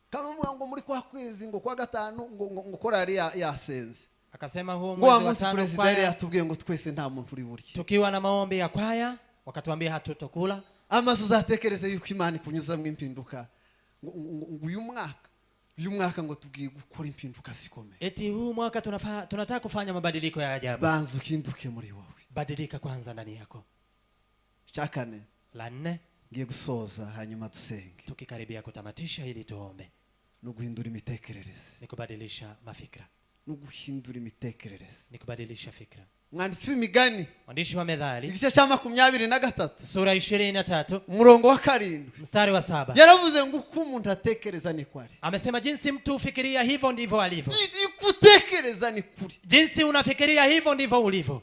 Kama muvuga ngo muri kwa kwezi ngo kwa gatanu ngo korari yasenze, Akasema huo ngo wa mwezi wa munsi tano perezida yari kwaya, yatubwiye ngo twese nta muntu uri burye. Tukiwa na maombi ya kwaya wakatuambia hatutokula. Amaze uzatekereze yuko Imana ikunyuzamo impinduka ngo uyu mwaka ngo tugiye gukora impinduka zikomeye. Eti huu mwaka tunataka kufanya mabadiliko ya ajabu. Banza uhinduke muri wowe. Badilika kwanza ndani yako. Icya kane, La nne, ngiye gusoza hanyuma dusenge, tukikaribia kutamatisha ili tuombe, ni uguhindura imitekerereze. Ni kubadilisha mafikra. Ni uguhindura imitekerereze. Ni kubadilisha fikra. Umwanditsi w'imigani, Mwandishi wa Methali, igice cya 23, sura 23, umurongo wa 7, mstari wa 7, yaravuze ngo uko umuntu atekereza niko ari. Amesema jinsi mtu ufikiria hivyo ndivyo alivyo. Uko utekereza ni kuri. Jinsi unafikiria hivyo ndivyo ulivyo.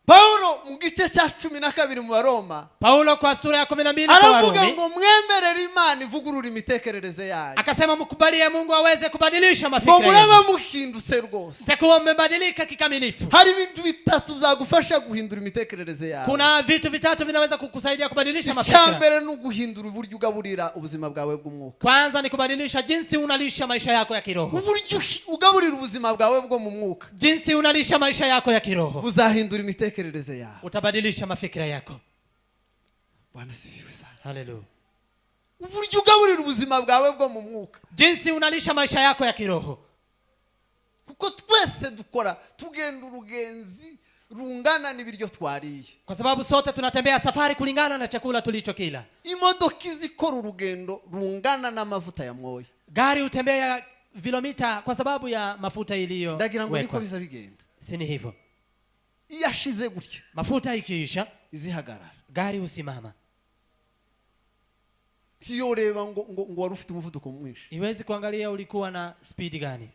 Paulo mu gice cya 12 mu Baroma, Paulo kwa sura ya 12 kwa aravuga Warumi, ngo mwemerere Imana ivugurura imitekerereze yayo, akasema mkubalie Mungu aweze kubadilisha ngo mafikra muraba yenu, muhindutse rwose. mtakuwa mmebadilika kikamilifu. Hari ibintu bitatu byagufasha guhindura imitekerereze yawe. Kuna vitu vitatu vinaweza kukusaidia kubadilisha Icya mafikra. mbere ni uguhindura uburyo ugaburira ubuzima bwawe bw'umwuka. Kwanza ni kubadilisha jinsi unalisha maisha yako ya kiroho. Uburyo ugaburira ubuzima bwawe bwo mu mwuka Jinsi unalisha maisha yako ya kiroho buzahindura imitekerereze yawe. utabadilisha mafikra yako. Bwana sifiwe sana. Haleluya. Uburyo ugaburira ubuzima bwawe bwo mu mwuka, Jinsi unalisha maisha yako ya kiroho, kuko twese dukora tugenda urugenzi rungana n'ibiryo twariye. Kwa sababu sote tunatembea safari kulingana na chakula tulichokila. Imodoka izikora urugendo rungana n'amavuta ya mwoya. Gari hutembea vilomita kwa sababu ya mafuta Ndagira ngo niko iliyowekwa. biza bigenda. Si ni hivyo? Iyo ashize gutya, Mafuta ikiisha, izihagarara. Gari husimama. Tiyoreba ngo wari ufite umuvuduko mwinshi. Iwezi kuangalia ulikuwa na speed gani.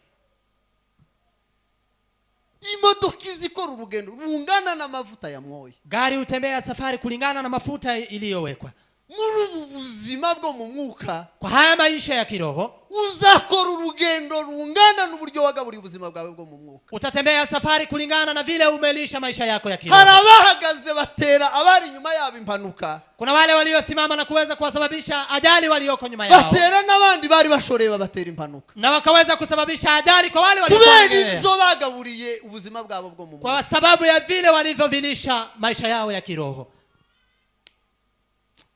Imodoka izikora urugendo rungana n'amavuta ya mwoya. Gari hutembea safari kulingana na mafuta iliyowekwa. Muri ubu buzima bwo mu mwuka, Kwa haya maisha ya kiroho, uzakora urugendo rungana n'uburyo wagaburiye ubuzima bwawe bwo mu mwuka. Utatembea safari kulingana na vile umelisha maisha yako ya kiroho. Hari abahagaze batera abari inyuma yabo impanuka. Kuna wale waliosimama na kuweza kuwasababisha ajali walioko nyuma yao. Batera n'abandi bari bashoreye babatera impanuka. Na wakaweza kusababisha ajali kwa wale waliokuwa Kubera wanaendelea. ibyo bagaburiye ubuzima bwabo bwo mu mwuka. Kwa sababu ya vile walivyovilisha maisha yao ya kiroho.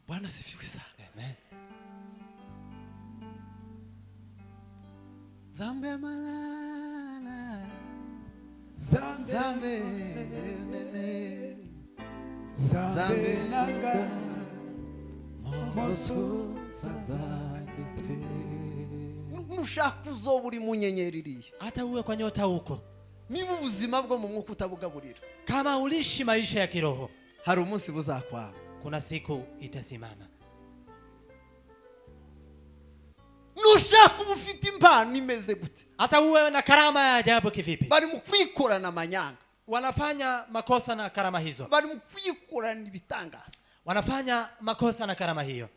Bwana sifiwe sana. Amen. Zambe malala, Zambe, zambe nene, Zambe nanga, moso sazagite. Nushaka uzoba uri mu nyenyeri iriya, Hata uwe kwa nyota huko, niba ubuzima bwo mu mwuka utabugaburira, kama ulishi maisha ya kiroho, Hari umunsi buzakwama. Kuna siku itasimama. Nushaka uba ufite impano imeze gute, hata uwe na karama ya ajabu kivipi, bari mu kwikorana amanyanga, wanafanya makosa na karama hizo, bari mu kwikorana ibitangaza, wanafanya makosa na karama hiyo.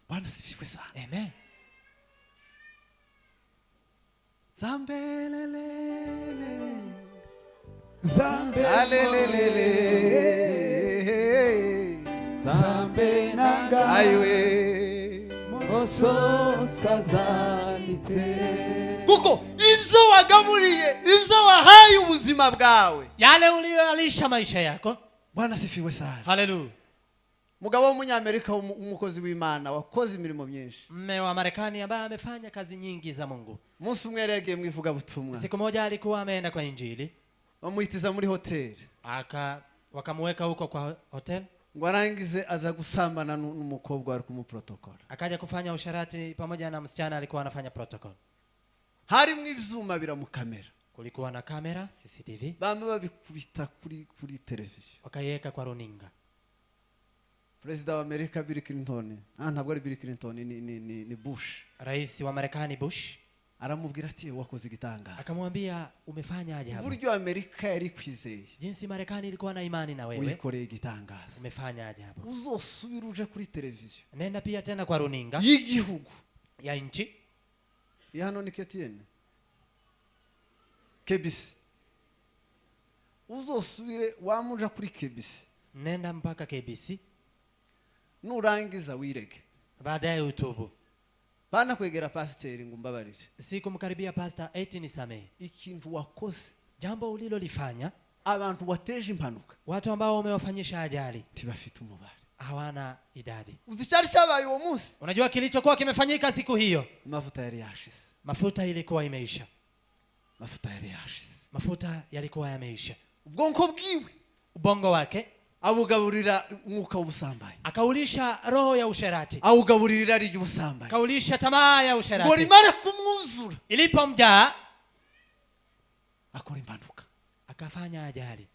Bwana sifiwe sana. Amen. Zambelelele Zambe alelelele Zambe nanga aiwe moso sazanite. Kuko ibyo wagaburiye, ibyo wahaye ubuzima bwawe, yale uliyoalisha maisha yako. Bwana sifiwe sana. Haleluya. Mugabo w'umunyamerika umukozi w'Imana wakoze imirimo myinshi, mme wa Marekani ambaye amefanya kazi nyingi za Mungu. Umunsi umwe yari yagiye mu ivugabutumwa. Siku moja alikuwa ameenda kwa injili, bamuhitiza muri hoteli, wakamweka huko kwa hotel, ngo arangize aza gusambana n'umukobwa wari kumuprotocol, akaja kufanya usharati pamoja na msichana alikuwa anafanya protocol. Harimo ivyuma biramukamera, kulikuwa na kamera CCTV, bamwe babikubita kuri television, wakaiweka kwa runinga. Perezida wa Amerika Bill Clinton, ntabwo ari Bill Clinton, ni Bush. Rais wa Marekani Bush aramubwira ati wakoze igitangaza. Akamwambia umefanya ajabu. Uburyo Amerika yari kwizeye, jinsi Marekani ilikuwa na imani na wewe, uyikoreye igitangaza, umefanya ajabu. Uzosubira uje kuri television, nenda pia tena kwa runinga y'igihugu ya nchi. Ya hano ni KTN KBC. Uzosubire wamuja kuri KBC, nenda mpaka KBC, nurangiza wirege, baadaye utubu. Bana kwegera pasiteri ngo mbabarire. Sikumkaribia pastor eti nisamehe. Ikintu wakoze, jambo ulilolifanya, abantu wateje impanuka, watu ambao umewafanyisha ajali, ntibafite umubare, hawana idadi. Uzi cyari cyabaye uwo munsi? Unajua kilichokuwa kimefanyika siku hiyo? Mafuta yari yashize. Mafuta ilikuwa imeisha. Mafuta yari yashize. Mafuta yalikuwa yameisha. Ubwonko bwiwe, ubongo wake, abugaburira umwuka w'ubusambanyi, akaulisha roho ya usherati, awugaburira irari ry'ubusambanyi, akaulisha tamaa ya usherati. Ngo rimare kumwuzura, ilipomjaa akora impanuka, akafanya ajali.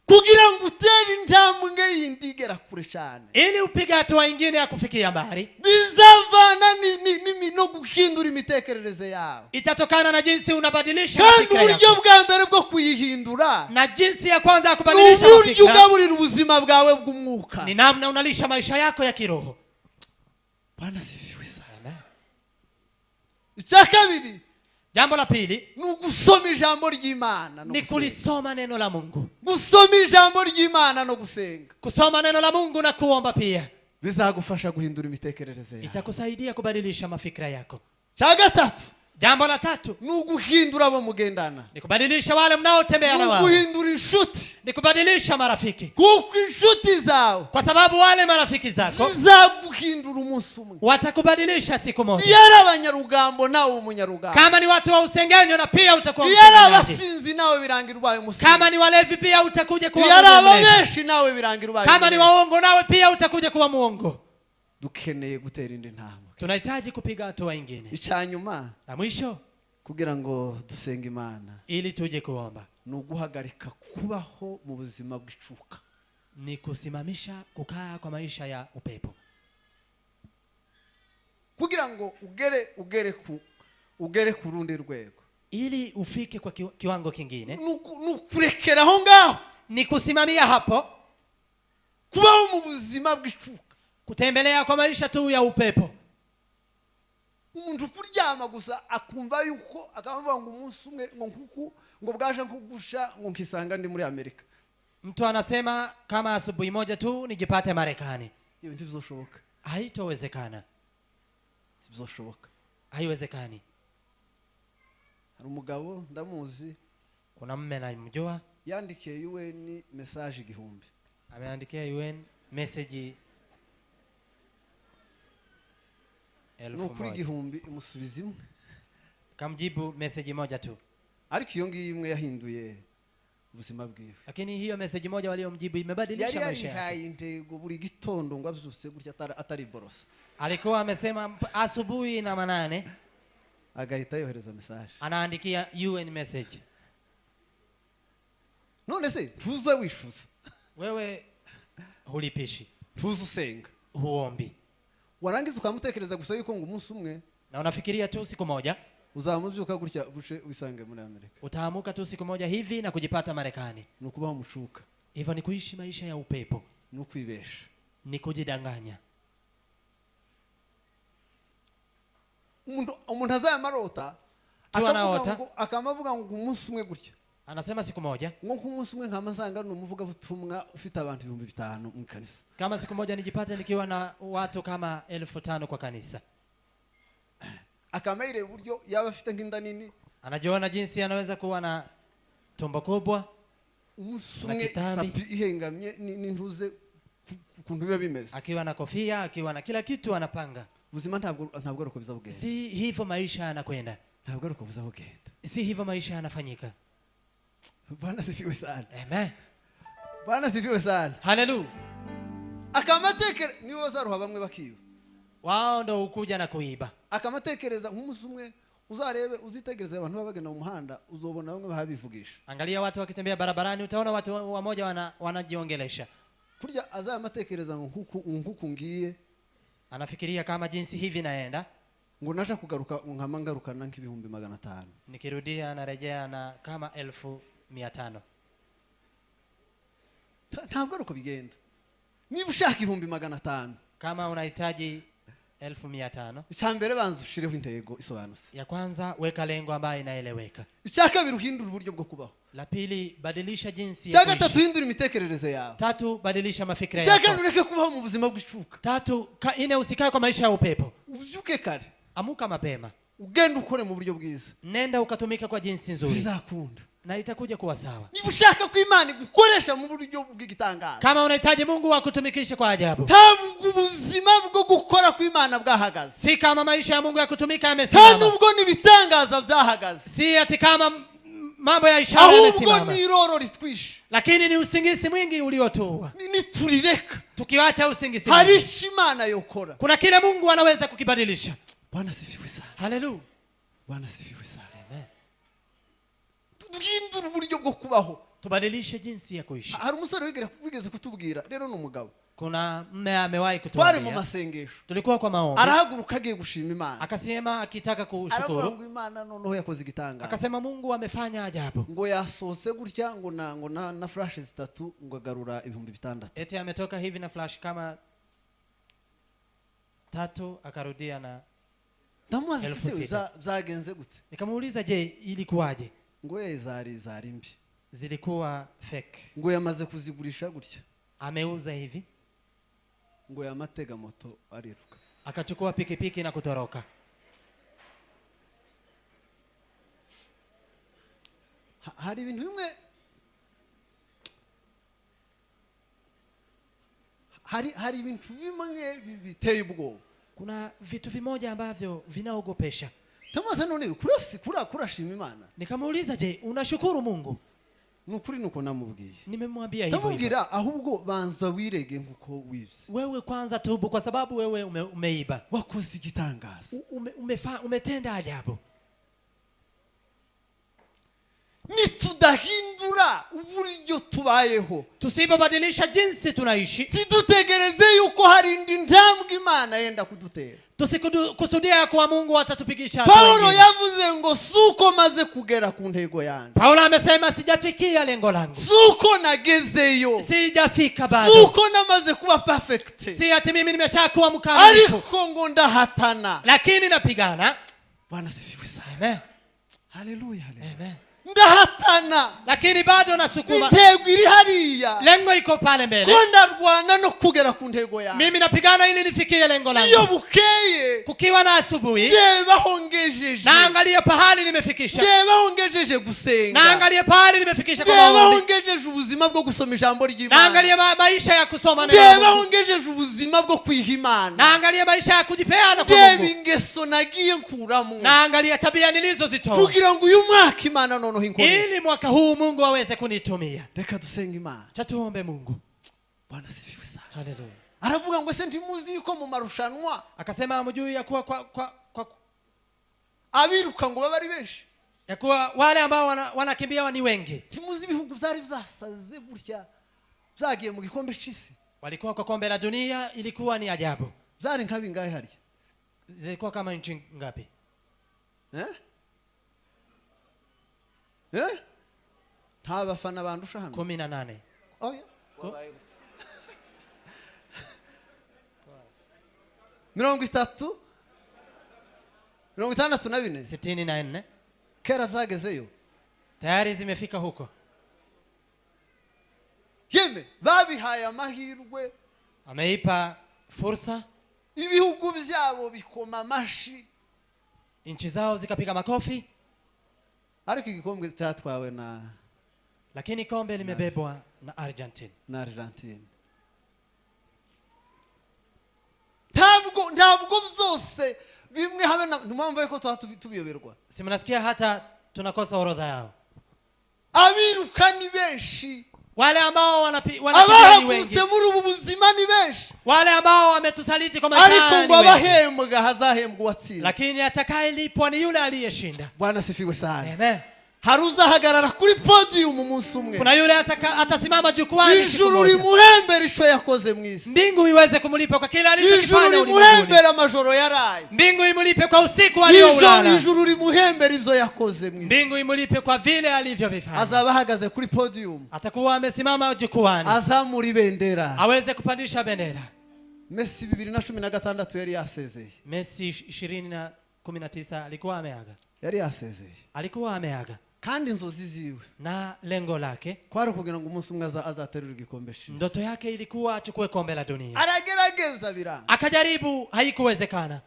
Kugira ngo utere intambwe yindi igera kure cyane, ili upige hatua nyingine ya kufikia mbali, bizavana no guhindura imitekerereze yawe. Itatokana na jinsi unabadilisha kandi mafikira uburyo yako. Bwa mbere bwo kuyihindura, na jinsi ya kwanza ya kubadilisha uburyo mafikira, ugaburira ubuzima bwawe bw'umwuka, ni namna unalisha maisha yako ya kiroho. Bwana sifiwe sana. Amen. Icya kabiri, jambo la pili, ni ugusoma ijambo ry'Imana no ni gusenga. kulisoma neno la Mungu. Gusoma ijambo ry'Imana no gusenga. Kusoma neno la Mungu na kuomba pia bizagufasha guhindura imitekerereze yawe, itakusaidia kubadilisha mafikra yako. Cya gatatu, jambo la tatu, ni uguhindura abo mugendana, ni kubadilisha wale mnaotembea na ni wao, uguhindura inshuti, ni kubadilisha marafiki, kuko inshuti zawe, kwa sababu wale marafiki zako zizaguhindura umunsi umwe, watakubadilisha siku moja. Iyo ari abanyarugambo nawe umunyarugambo, kama ni watu wa usengenyo na pia utakuwa iyo ari msengenyaji, abasinzi nawe birangira ubaye umusinzi, kama ni walevi pia utakuja kuwa iyo ari mlevi, ababeshi nawe birangira ubaye kama ni umubeshi. waongo nawe pia utakuja kuwa muongo. Dukeneye gutera indi ntambwe. Tunahitaji kupiga hatua nyingine. Icyanyuma, na mwisho, kugira ngo dusenge Imana, ili tuje kuomba, ni uguhagarika kubaho mu buzima bw'icuka, ni kusimamisha kukaa kwa maisha ya upepo. Kugira ngo ugere ku rundi rwego, ili ufike kwa kiwango kingine, ni ukurekera aho ngaho, ni kusimamia hapo, kubaho mu buzima bw'icuka, kutembelea kwa maisha tu ya upepo. Umuntu kuryama gusa akumva yuko akavuga ngo umunsi umwe ngo nkuku ngo bwaje nkugusha ngo nkisanga ndi muri Amerika. Mtu anasema kama asubuhi moja tu nijipate Marekani. Ibyo ntibizoshoboka. Haitowezekana. Ntibizoshoboka. Haiwezekani. Hari umugabo ndamuzi, kuna mume namjua, yandikiye UN message 1000. Ameandikia UN message 1000. 1000 imusubiza imwe. Kamjibu message moja tu. Ariko iyo ngiyo imwe yahinduye ubuzima bwiwe. Lakini hiyo message moja waliomjibu imebadilisha maisha yake. Yari intego buri gitondo ngo abyutse gutya atari borosa. Alikuwa amesema asubuhi na manane agahita yohereza message. Anaandikia UN message. None se tuza wishuza. Wewe hulipishi. Tuza usenga. Huombi. Warangiza ukamutekereza gusa yuko ngo umunsi umwe na unafikiria tu siku moja uzamubyuka gutya buce wisange muri Amerika. Utaamuka tu siku moja hivi na kujipata Marekani. Nukubaho mushuka. Hivyo ni kuishi maisha ya upepo. Nukwibesha. Ni kujidanganya. Umuntu azayamarota akamavuga ngo umunsi umwe gutya. Anasema siku moja. Ngo umunsi umwe nkamasanga numuvuga butumwa ufite abantu 5000 mu kanisa. Kama siku moja nijipate nikiwa na watu kama 5000 kwa kanisa. Akamaire buryo yaba afite nk'inda nini. Anajiona jinsi anaweza kuwa na tumbo kubwa. Umunsi umwe sapi ihengamye n'intuze kuntu biba bimeze. Akiwa na kofia, akiwa na kila kitu anapanga. Ubuzima ntabwo ari uko bizabugenda. Si hivyo maisha yanakwenda. Ntabwo ari uko bizabugenda. Si hivyo maisha yanafanyika. Bwana sifiwe sana. Amen. Bwana sifiwe sana. Haleluya. Akamatekere niwe bazaruha bamwe bakiba. Wao ndo ukuja na kuiba. Akamatekereza nk'umunsi umwe uzarebe uzitegereze abantu babagenda mu muhanda uzobona bamwe bahabivugisha. Angalia watu wakitembea barabarani utaona watu wamoja wanajiongelesha. Kurya azamatekereza ngo nkuku ngiye. Anafikiria kama jinsi hivi naenda. Ngo naja kugaruka nkama ngarukana nk'ibihumbi 500. Nikirudia narejea na kama 1500. Ntabwo ari uko bigenda. Niba ushaka 500. Kama unahitaji 1500. Icyambere banza ushireho intego isobanutse. Ya kwanza weka lengo ambayo inaeleweka. Icya kabiri uhindura uburyo bwo kubaho. La pili badilisha jinsi ya kuishi. Icya gatatu hindura imitekerereze yawe. Tatu badilisha mafikira yako. Icya kane ureke kubaho mu buzima bw'icuka. Tatu ine usikae kwa maisha ya upepo. Ubyuke kare. Amuka mapema. Ugende ukore mu buryo bwiza. Nenda ukatumika kwa jinsi nzuri. Bizakunda. Na itakuja kuwa sawa. Niba ushaka ko Imana igukoresha mu buryo bw'igitangaza. Kama unahitaji Mungu akutumikishe kwa ajabu. Ntabwo ubuzima bwo gukora ku Imana bwahagaze. Si kama maisha ya Mungu ya kutumika yamesimama. Ntabwo n'ibitangaza byahagaze. Si ati kama mambo ya ishara yamesimama. Ahubwo ni iroro ritwishe. Lakini ni usingizi mwingi uliotua. Niturireka. Tukiwacha usingizi. Hari Imana yokora. Kuna kile Mungu anaweza kukibadilisha. Bwana sifiwe sana. Haleluya. Bwana sifiwe sana. Amen. Duhindure uburyo bwo kubaho. Tubadilishe jinsi ya kuishi. Hari umusore wigeze kutubwira rero ni umugabo. Kuna mme amewahi kutuambia. Twari mu masengesho. Tulikuwa kwa maombi. Arahaguruka agiye gushima Imana. Akasema akitaka kushukuru. Aravuga ngo Imana noneho yakoze igitangaza. Akasema Mungu amefanya ajabu. Ngo yasohotse gutya ngo na flash zitatu ngo agarura 6000. Eti ametoka hivi na flash kama 3 akarudia na Ndamubaza byagenze gute? Nikamuuliza je ilikuwaje? Ngo zari mbi. Zilikuwa fake. Ngo yamaze kuzigurisha gutya. Ameuza hivi. Ngo yamatega moto ariruka. Akachukua pikipiki na kutoroka. Hari ibintu bimwe hari ibintu bimwe biteye ubwoba. Kuna vitu vimoja ambavyo vinaogopesha. Tamaza none kurashima Imana. Nikamuuliza je unashukuru Mungu? Nukuri nuko namubwiye. Nimemwambia hivyo. Ndamubwira ahubwo banza wirege nkuko wibye. Wewe kwanza tubu kwa sababu wewe umeiba. Wakoze igitangaza. Umetenda ajabu. Nitudahindura uburyo tubayeho. Tusipobadilisha jinsi tunaishi. Tudutegereze yuko hari indi ntambwe Imana yenda kudutera. Tusikusudia kwa Mungu atatupigisha. Paulo yavuze ngo suko maze kugera ku ntego yanjye. Paulo amesema sijafikia lengo langu. Suko nagezeyo. Sijafika bado. Suko namaze kuba perfect. Si ati mimi nimeshakuwa mkamilifu. Ariko ngo ndahatana. Lakini napigana. Bwana sifiwe sana. Amen. Haleluya. Amen. Ndahatana. Lakini bado nasukuma. Intego iri hariya. Lengo iko pale mbele. Ko ndarwana no kugera ku ntego yanjye. Mimi napigana ili nifikie lengo langu. Iyo bukeye. Kukiwa na asubuhi. Ndeba aho ngejeje. Naangalia pahali nimefikisha. Ndeba aho ngejeje gusenga. Naangalia pahali nimefikisha kwa Ndeba aho maombi. ngejeje ubuzima bwo gusoma ijambo ry'Imana. Naangalia maisha ya kusoma neno la Ndeba aho Mungu. ngejeje ubuzima bwo kwiha Imana. Naangalia maisha ya kujipeana kwa Ndeba Mungu. ingeso nagiye nkuramo. Naangalia tabia nilizozitoa. Kugira ngo uyu mwaka Imana noneho inkoreshe. Ili mwaka huu Mungu aweze kunitumia. Reka dusenge Imana. Cha tuombe Mungu. Bwana sifiwe sana. Haleluya. Aravuga ngo se ntimuzi yuko mu marushanwa. Akasema hamjui ya kuwa kwa abiruka ngo baba ari benshi. Ya kuwa wale ambao wanakimbia ni wengi. Timuzi ibihugu byari byasaze gutya byagiye mu gikombe c'isi. Walikuwa kwa kombe la dunia, ilikuwa ni ajabu. Byari nka bingahe harya? Zilikuwa kama nchi ngapi? Eh? Eh? Nta bafana bandusha hano. 18. Oya. 30 64. 64. Kera vyagezeyo. Tayari zimefika huko. Yeme babihaye amahirwe. Ameipa fursa. Ibihugu byabo bikoma amashi. Nchi zao zikapiga makofi. Ariko igikombe cyatwawe na, lakini kombe limebebwa na Argentina. Na Argentina. Ntabwo byose bimwe habe na mpamvu yuko tubiyoberwa. Si mnasikia hata tunakosa orodha yao. Abiruka ni benshi. Wale ambao wanakimbia ni wengi. Muri ubu buzima ni benshi. Wale ambao wametusaliti kwa maisha. Ariko ngo abahembwa hazahembwa uwatsinze. Lakini atakayelipwa ni yule aliyeshinda. Bwana sifiwe sana. Amen. Haruzahagarara kuri podium umunsi umwe. Kuna yule atasimama jukwani. Ijuru rimuhembera ico yakoze mu isi. Mbingu iweze kumulipa kwa kila alichokifanya Ijuru ulimwenguni. rimuhembera amajoro yaraye. Mbingu imulipe kwa usiku alioulala. Ijuru rimuhembera ivyo yakoze mu isi. Mbingu imulipe kwa vile alivyovifanya. Azaba ahagaze kuri podium. Atakuwa amesimama jukwani. Azamura ibendera. Aweze kupandisha bendera. Messi 2016 yari yasezeye. Messi 2019 alikuwa ameaga. Yari yasezeye. Alikuwa ameaga. Kandi inzozi ziwe na lengo lake kwari kugira ngo umunsi umwe azaterura igikombe cye. Ndoto yake ilikuwa achukue kombe la dunia. Aragerageza biranga. Akajaribu, haikuwezekana.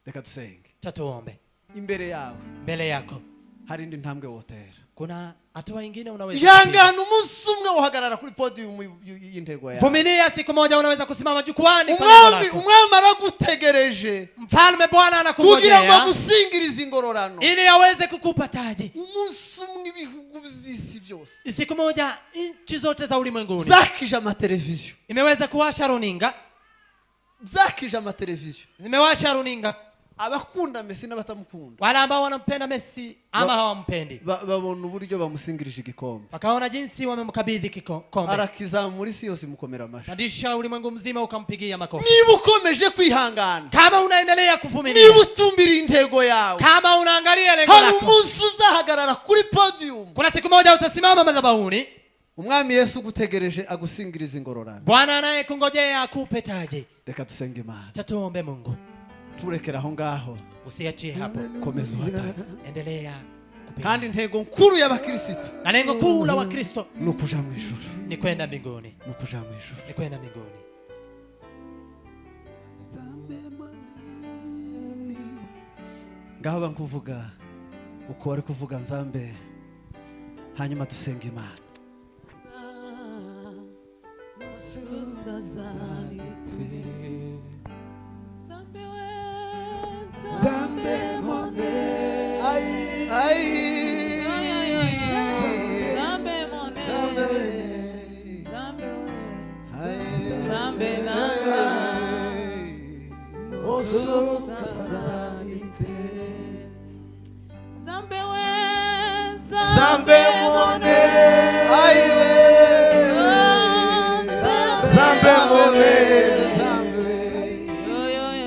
Reka dusenge. Tatuombe. Imbere yawe, mbele yako hari indi ntambwe wotera. Kuna hatua nyingine unaweza. Yangana umunsi umwe uhagarara kuri podium y'intego yawe. Vumilia, siku moja unaweza kusimama jukwani. Umwami aragutegereje. Mfalme Bwana anakungojea kugira ngo agusingirize ingororano, ili aweze kukupa taji. Umunsi umwe ibihugu by'isi byose, siku moja nchi zote za ulimwenguni zakije amateleviziyo, imeweza kuwasha runinga, zakije amateleviziyo, zimewasha runinga. Abakunda Messi n'abatamukunda, wale ambao wanampenda Messi ama hawampendi, babona uburyo bamusingirije igikombe, wakaona jinsi wamemkabidhi kikombe. Arakizamura isi yose imukomera amashi. Pandisha ulimwengu mzima ukampigia makofi. Niba ukomeje kwihangana, kama unaendelea kuvumilia, niba utumbiriye intego yawe, kama unaangalia lengo lako, hari umunsi uzahagarara kuri podium. Kuna siku moja utasimama madhabahuni. Umwami Yesu gutegereje agusingiriza ingororano. Bwana anayekungojea akupe taji. Reka dusenge Imana. Tatuombe Mungu. Turekera aho ngaho. Usiachie hapo. Komeza uhatane. Endelea kupigana. Kandi intego nkuru y'abakristo, na lengo kuu la Wakristo ni ukuja mu ijuru. Ni kwenda mbinguni. Ni ukuja mu ijuru. Ni kwenda mbinguni. Ngaho bankuvuga uko wari kuvuga nzambe, hanyuma dusenga Imana. Zambe mone, ai ai, zambe mone, zambe we, zambe nanga, oso sazalite, zambe we, zambe mone, ai we, zambe mone, zambe, zambe.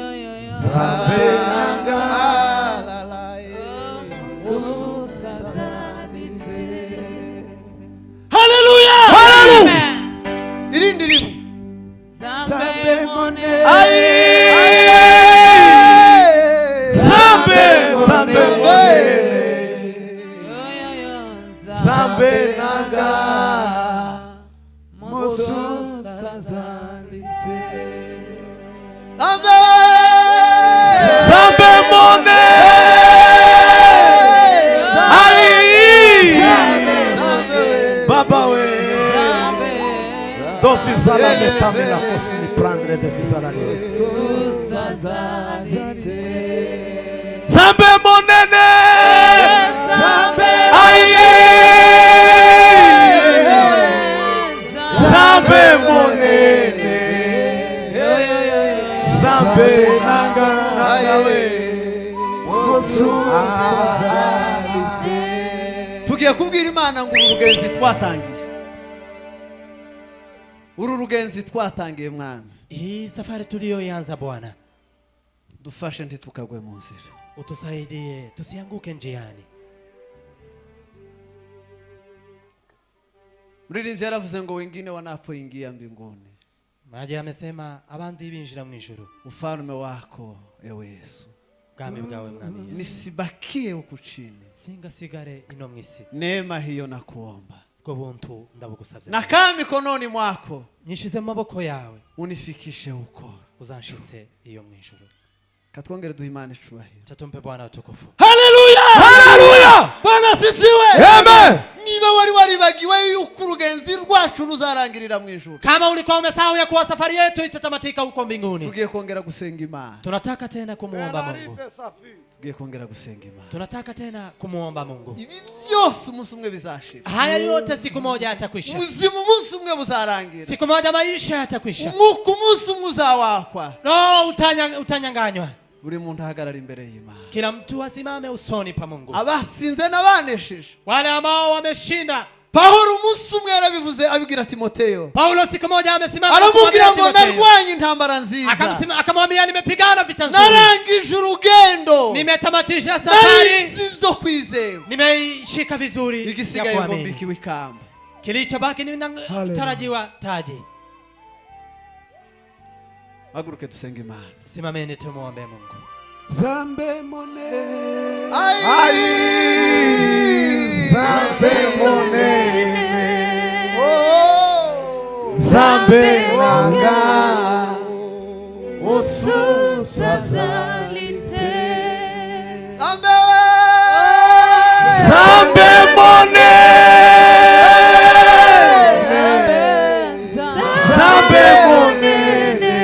Zambe mone, ai, zambe, zambe mone, zambe nanga, mosu sazalite, zambe, zambe mone, ai, baba we. Dofisala metamela kosini prendre defisala. Zambe monene, aye, zambe monene, zambe nanga we, Tugiye kubwira Imana ngo uru rugenzi twatangiye, uru rugenzi twatangiye, Mwami, Hii safari tuliyoianza, Bwana, dufashe ntitukagwe mu nzira. Utusaidie tusianguke njiani. Muririmbyi yaravuze ngo wengine wanapoingia mbinguni, Maji amesema abandi binjira mu ijuru, ufalme wako, ewe Yesu, bwami bwawe, Mwami Yesu, nisibakie huku chini. Singasigare ino mu isi. Neema hiyo nakuomba, Ubwo buntu ndabugusabye. Nakaa mikononi mwako, Nyishize mu maboko yawe, unifikishe huko. Uzanshitse iyo mu ijuru. Katwongere duhe Imana icubahiro. Acha tumpe Bwana utukufu. Haleluya! Haleluya! Bwana asifiwe. Amen. Niba wari waribagiwe yuko urugenzi rwacu ruzarangirira mu ijuru, Kama ulikuwa umesahau ya kuwa safari yetu itatamatika huko mbinguni, tugiye kongera gusenga Imana. Tunataka tena kumuomba Mungu. Tugiye kongera gusenga Imana. Tunataka tena kumuomba Mungu. Ibi byose umunsi umwe bizashira. Haya yote siku moja yatakwisha. Ubuzima umunsi umwe buzarangira. Siku moja maisha yatakwisha. Umwuka umunsi umwe uzawakwa. No, utanyanganywa. Buri muntu ahagarara imbere y'Imana. Kila mtu asimame usoni pa Mungu. Abasinze n'abanesheje. Wale ambao wameshinda. Pawulo umunsi umwe yarabivuze abibwira Timoteyo. Paulo siku moja amesimama na Aramubwira kumwambia ngo Timotheo. narwanye intambara nziza, Akamwambia nimepigana vita nzuri. Narangije urugendo, Nimetamatisha safari. Narizi ibyo kwizera, Nimeishika vizuri ya igisigaye ngo kuamini. mbikiwe ikamba. Kilichobaki ni tarajiwa taji. Haguruke dusenge Imana. Simameni tumuombe Mungu. Zambe monene. Ai! Zambe monene. Oh! Zambe nanga. Sazalite. Zambe! Zambe monene. Zambe monene.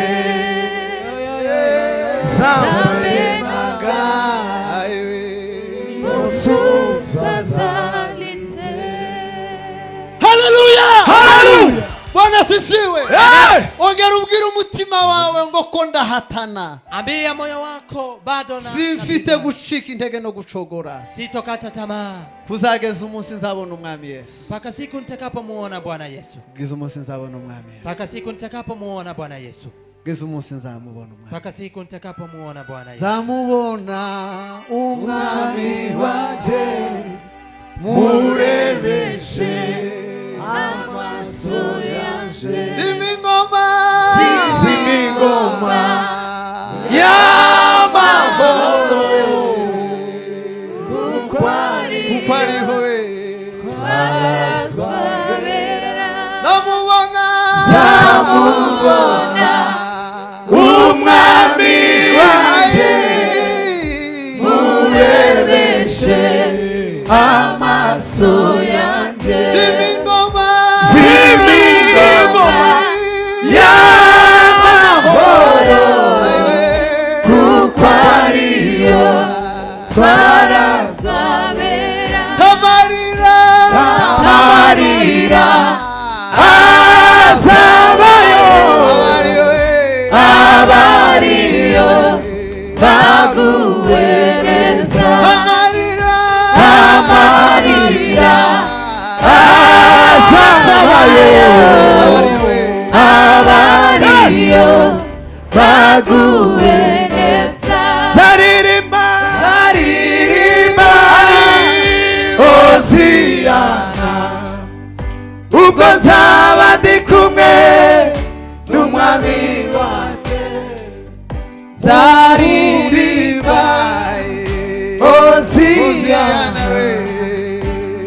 Zambe nanga. Sazalite. Haleluya! Hallelujah. Bwana asifiwe. Hey! Ongera ubwire umutima wawe ngo ko ndahatana, Ambia moyo wako bado na simfite napigana. Gucika intege no gucogora, Sitokata tamaa kuzageza umunsi nzabona umwami Yesu, mpaka siku nitakapomuona Bwana Yesu. Kugeza umunsi nzabona umwami Yesu, Mpaka siku nitakapomuona Bwana Yesu. Kugeza umunsi nzamubona umwami, Mpaka siku nitakapomuona Bwana Yesu. Nzamubona umwami Wanje murebeshe Amaso yanje. Zimingoma, Zimingoma y'amahoro, Kuko ari kuko ariho we twaraswabera. Ndamubona, Nzamubona umwami wanjye, Murebeshe amaso yanjye. Zimingoma, Zimingoma y'amahoro, kuko ariyo Twaraswabera. Amarira, amarira azabayo, Abariyo baguwe neza. Amarira, Amarira azabayo, abariyo baguwe neza. Zaririmba, zaririmba Hosiyana, ubwo nzaba ndi kumwe n'umwami wanjye. Zaririmba Hosiyana,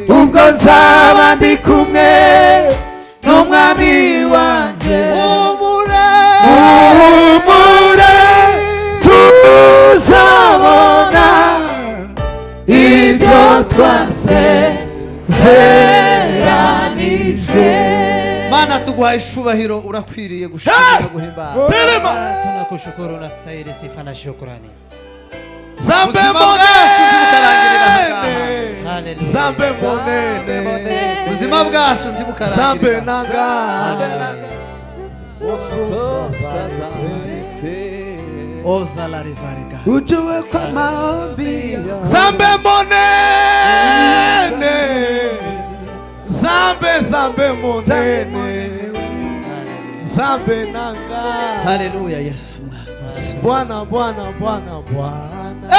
ubwo nzaba ndi kumwe n'umwami wanjye. Muhumure, tuzabona ibyo twasezeranijwe. Mana, tuguhaye icubahiro, urakwiriye gushimira, guhimbaza. Tunakushukuru na stahili sifa na shukrani. Zambe Ubuzima bwacu ntibukarangirire aha ngaha. monene. Haleluya. Zambe monene. Ubuzima bwacu Zambe ntibukarangirire. nanga. Oza la rivarega. Ujue kwa maombi. Zambe monene. Zambe zambe monene. Zambe nanga. Haleluya Yesu. Bwana Bwana Bwana Bwana.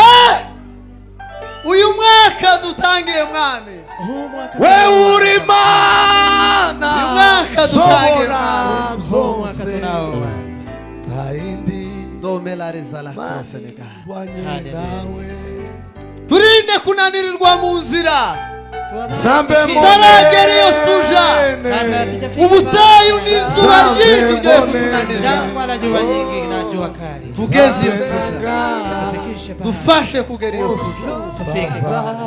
Uyu mwaka dutangiye mwami. Huu mwaka We uri Mana. Uyu mwaka dutangiye Zobora mwami. huu mwaka zose. tunaoanza. Taindi. Domela rezala kofenega. Wanye nawe. Turinde kunanirirwa mu nzira. Zambe Tutaragera iyo tuja. Kabla hatujafika Ubutayu n'izuba Zambe ryinshi ryoye monene. kutunaniza. Jangwa la jua nyingi na jua kali. Tugeze iyo tuja. Tufikishe pale. Dufashe kugera iyo tuja. Tufike.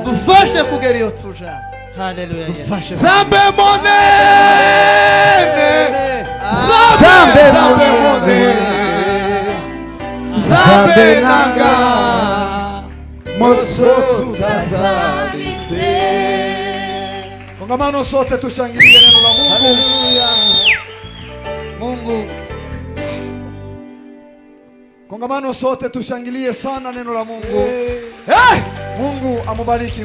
Dufashe kugera iyo tuja. Haleluya. Yesu. Dufashe. Zambe monene. Zambe zambe monene. Zambe nanga. Mosusu Kongamano, sote tushangilie neno la Mungu. Mungu. Kongamano, sote tushangilie sana neno la Mungu. Hey! Mungu amubariki.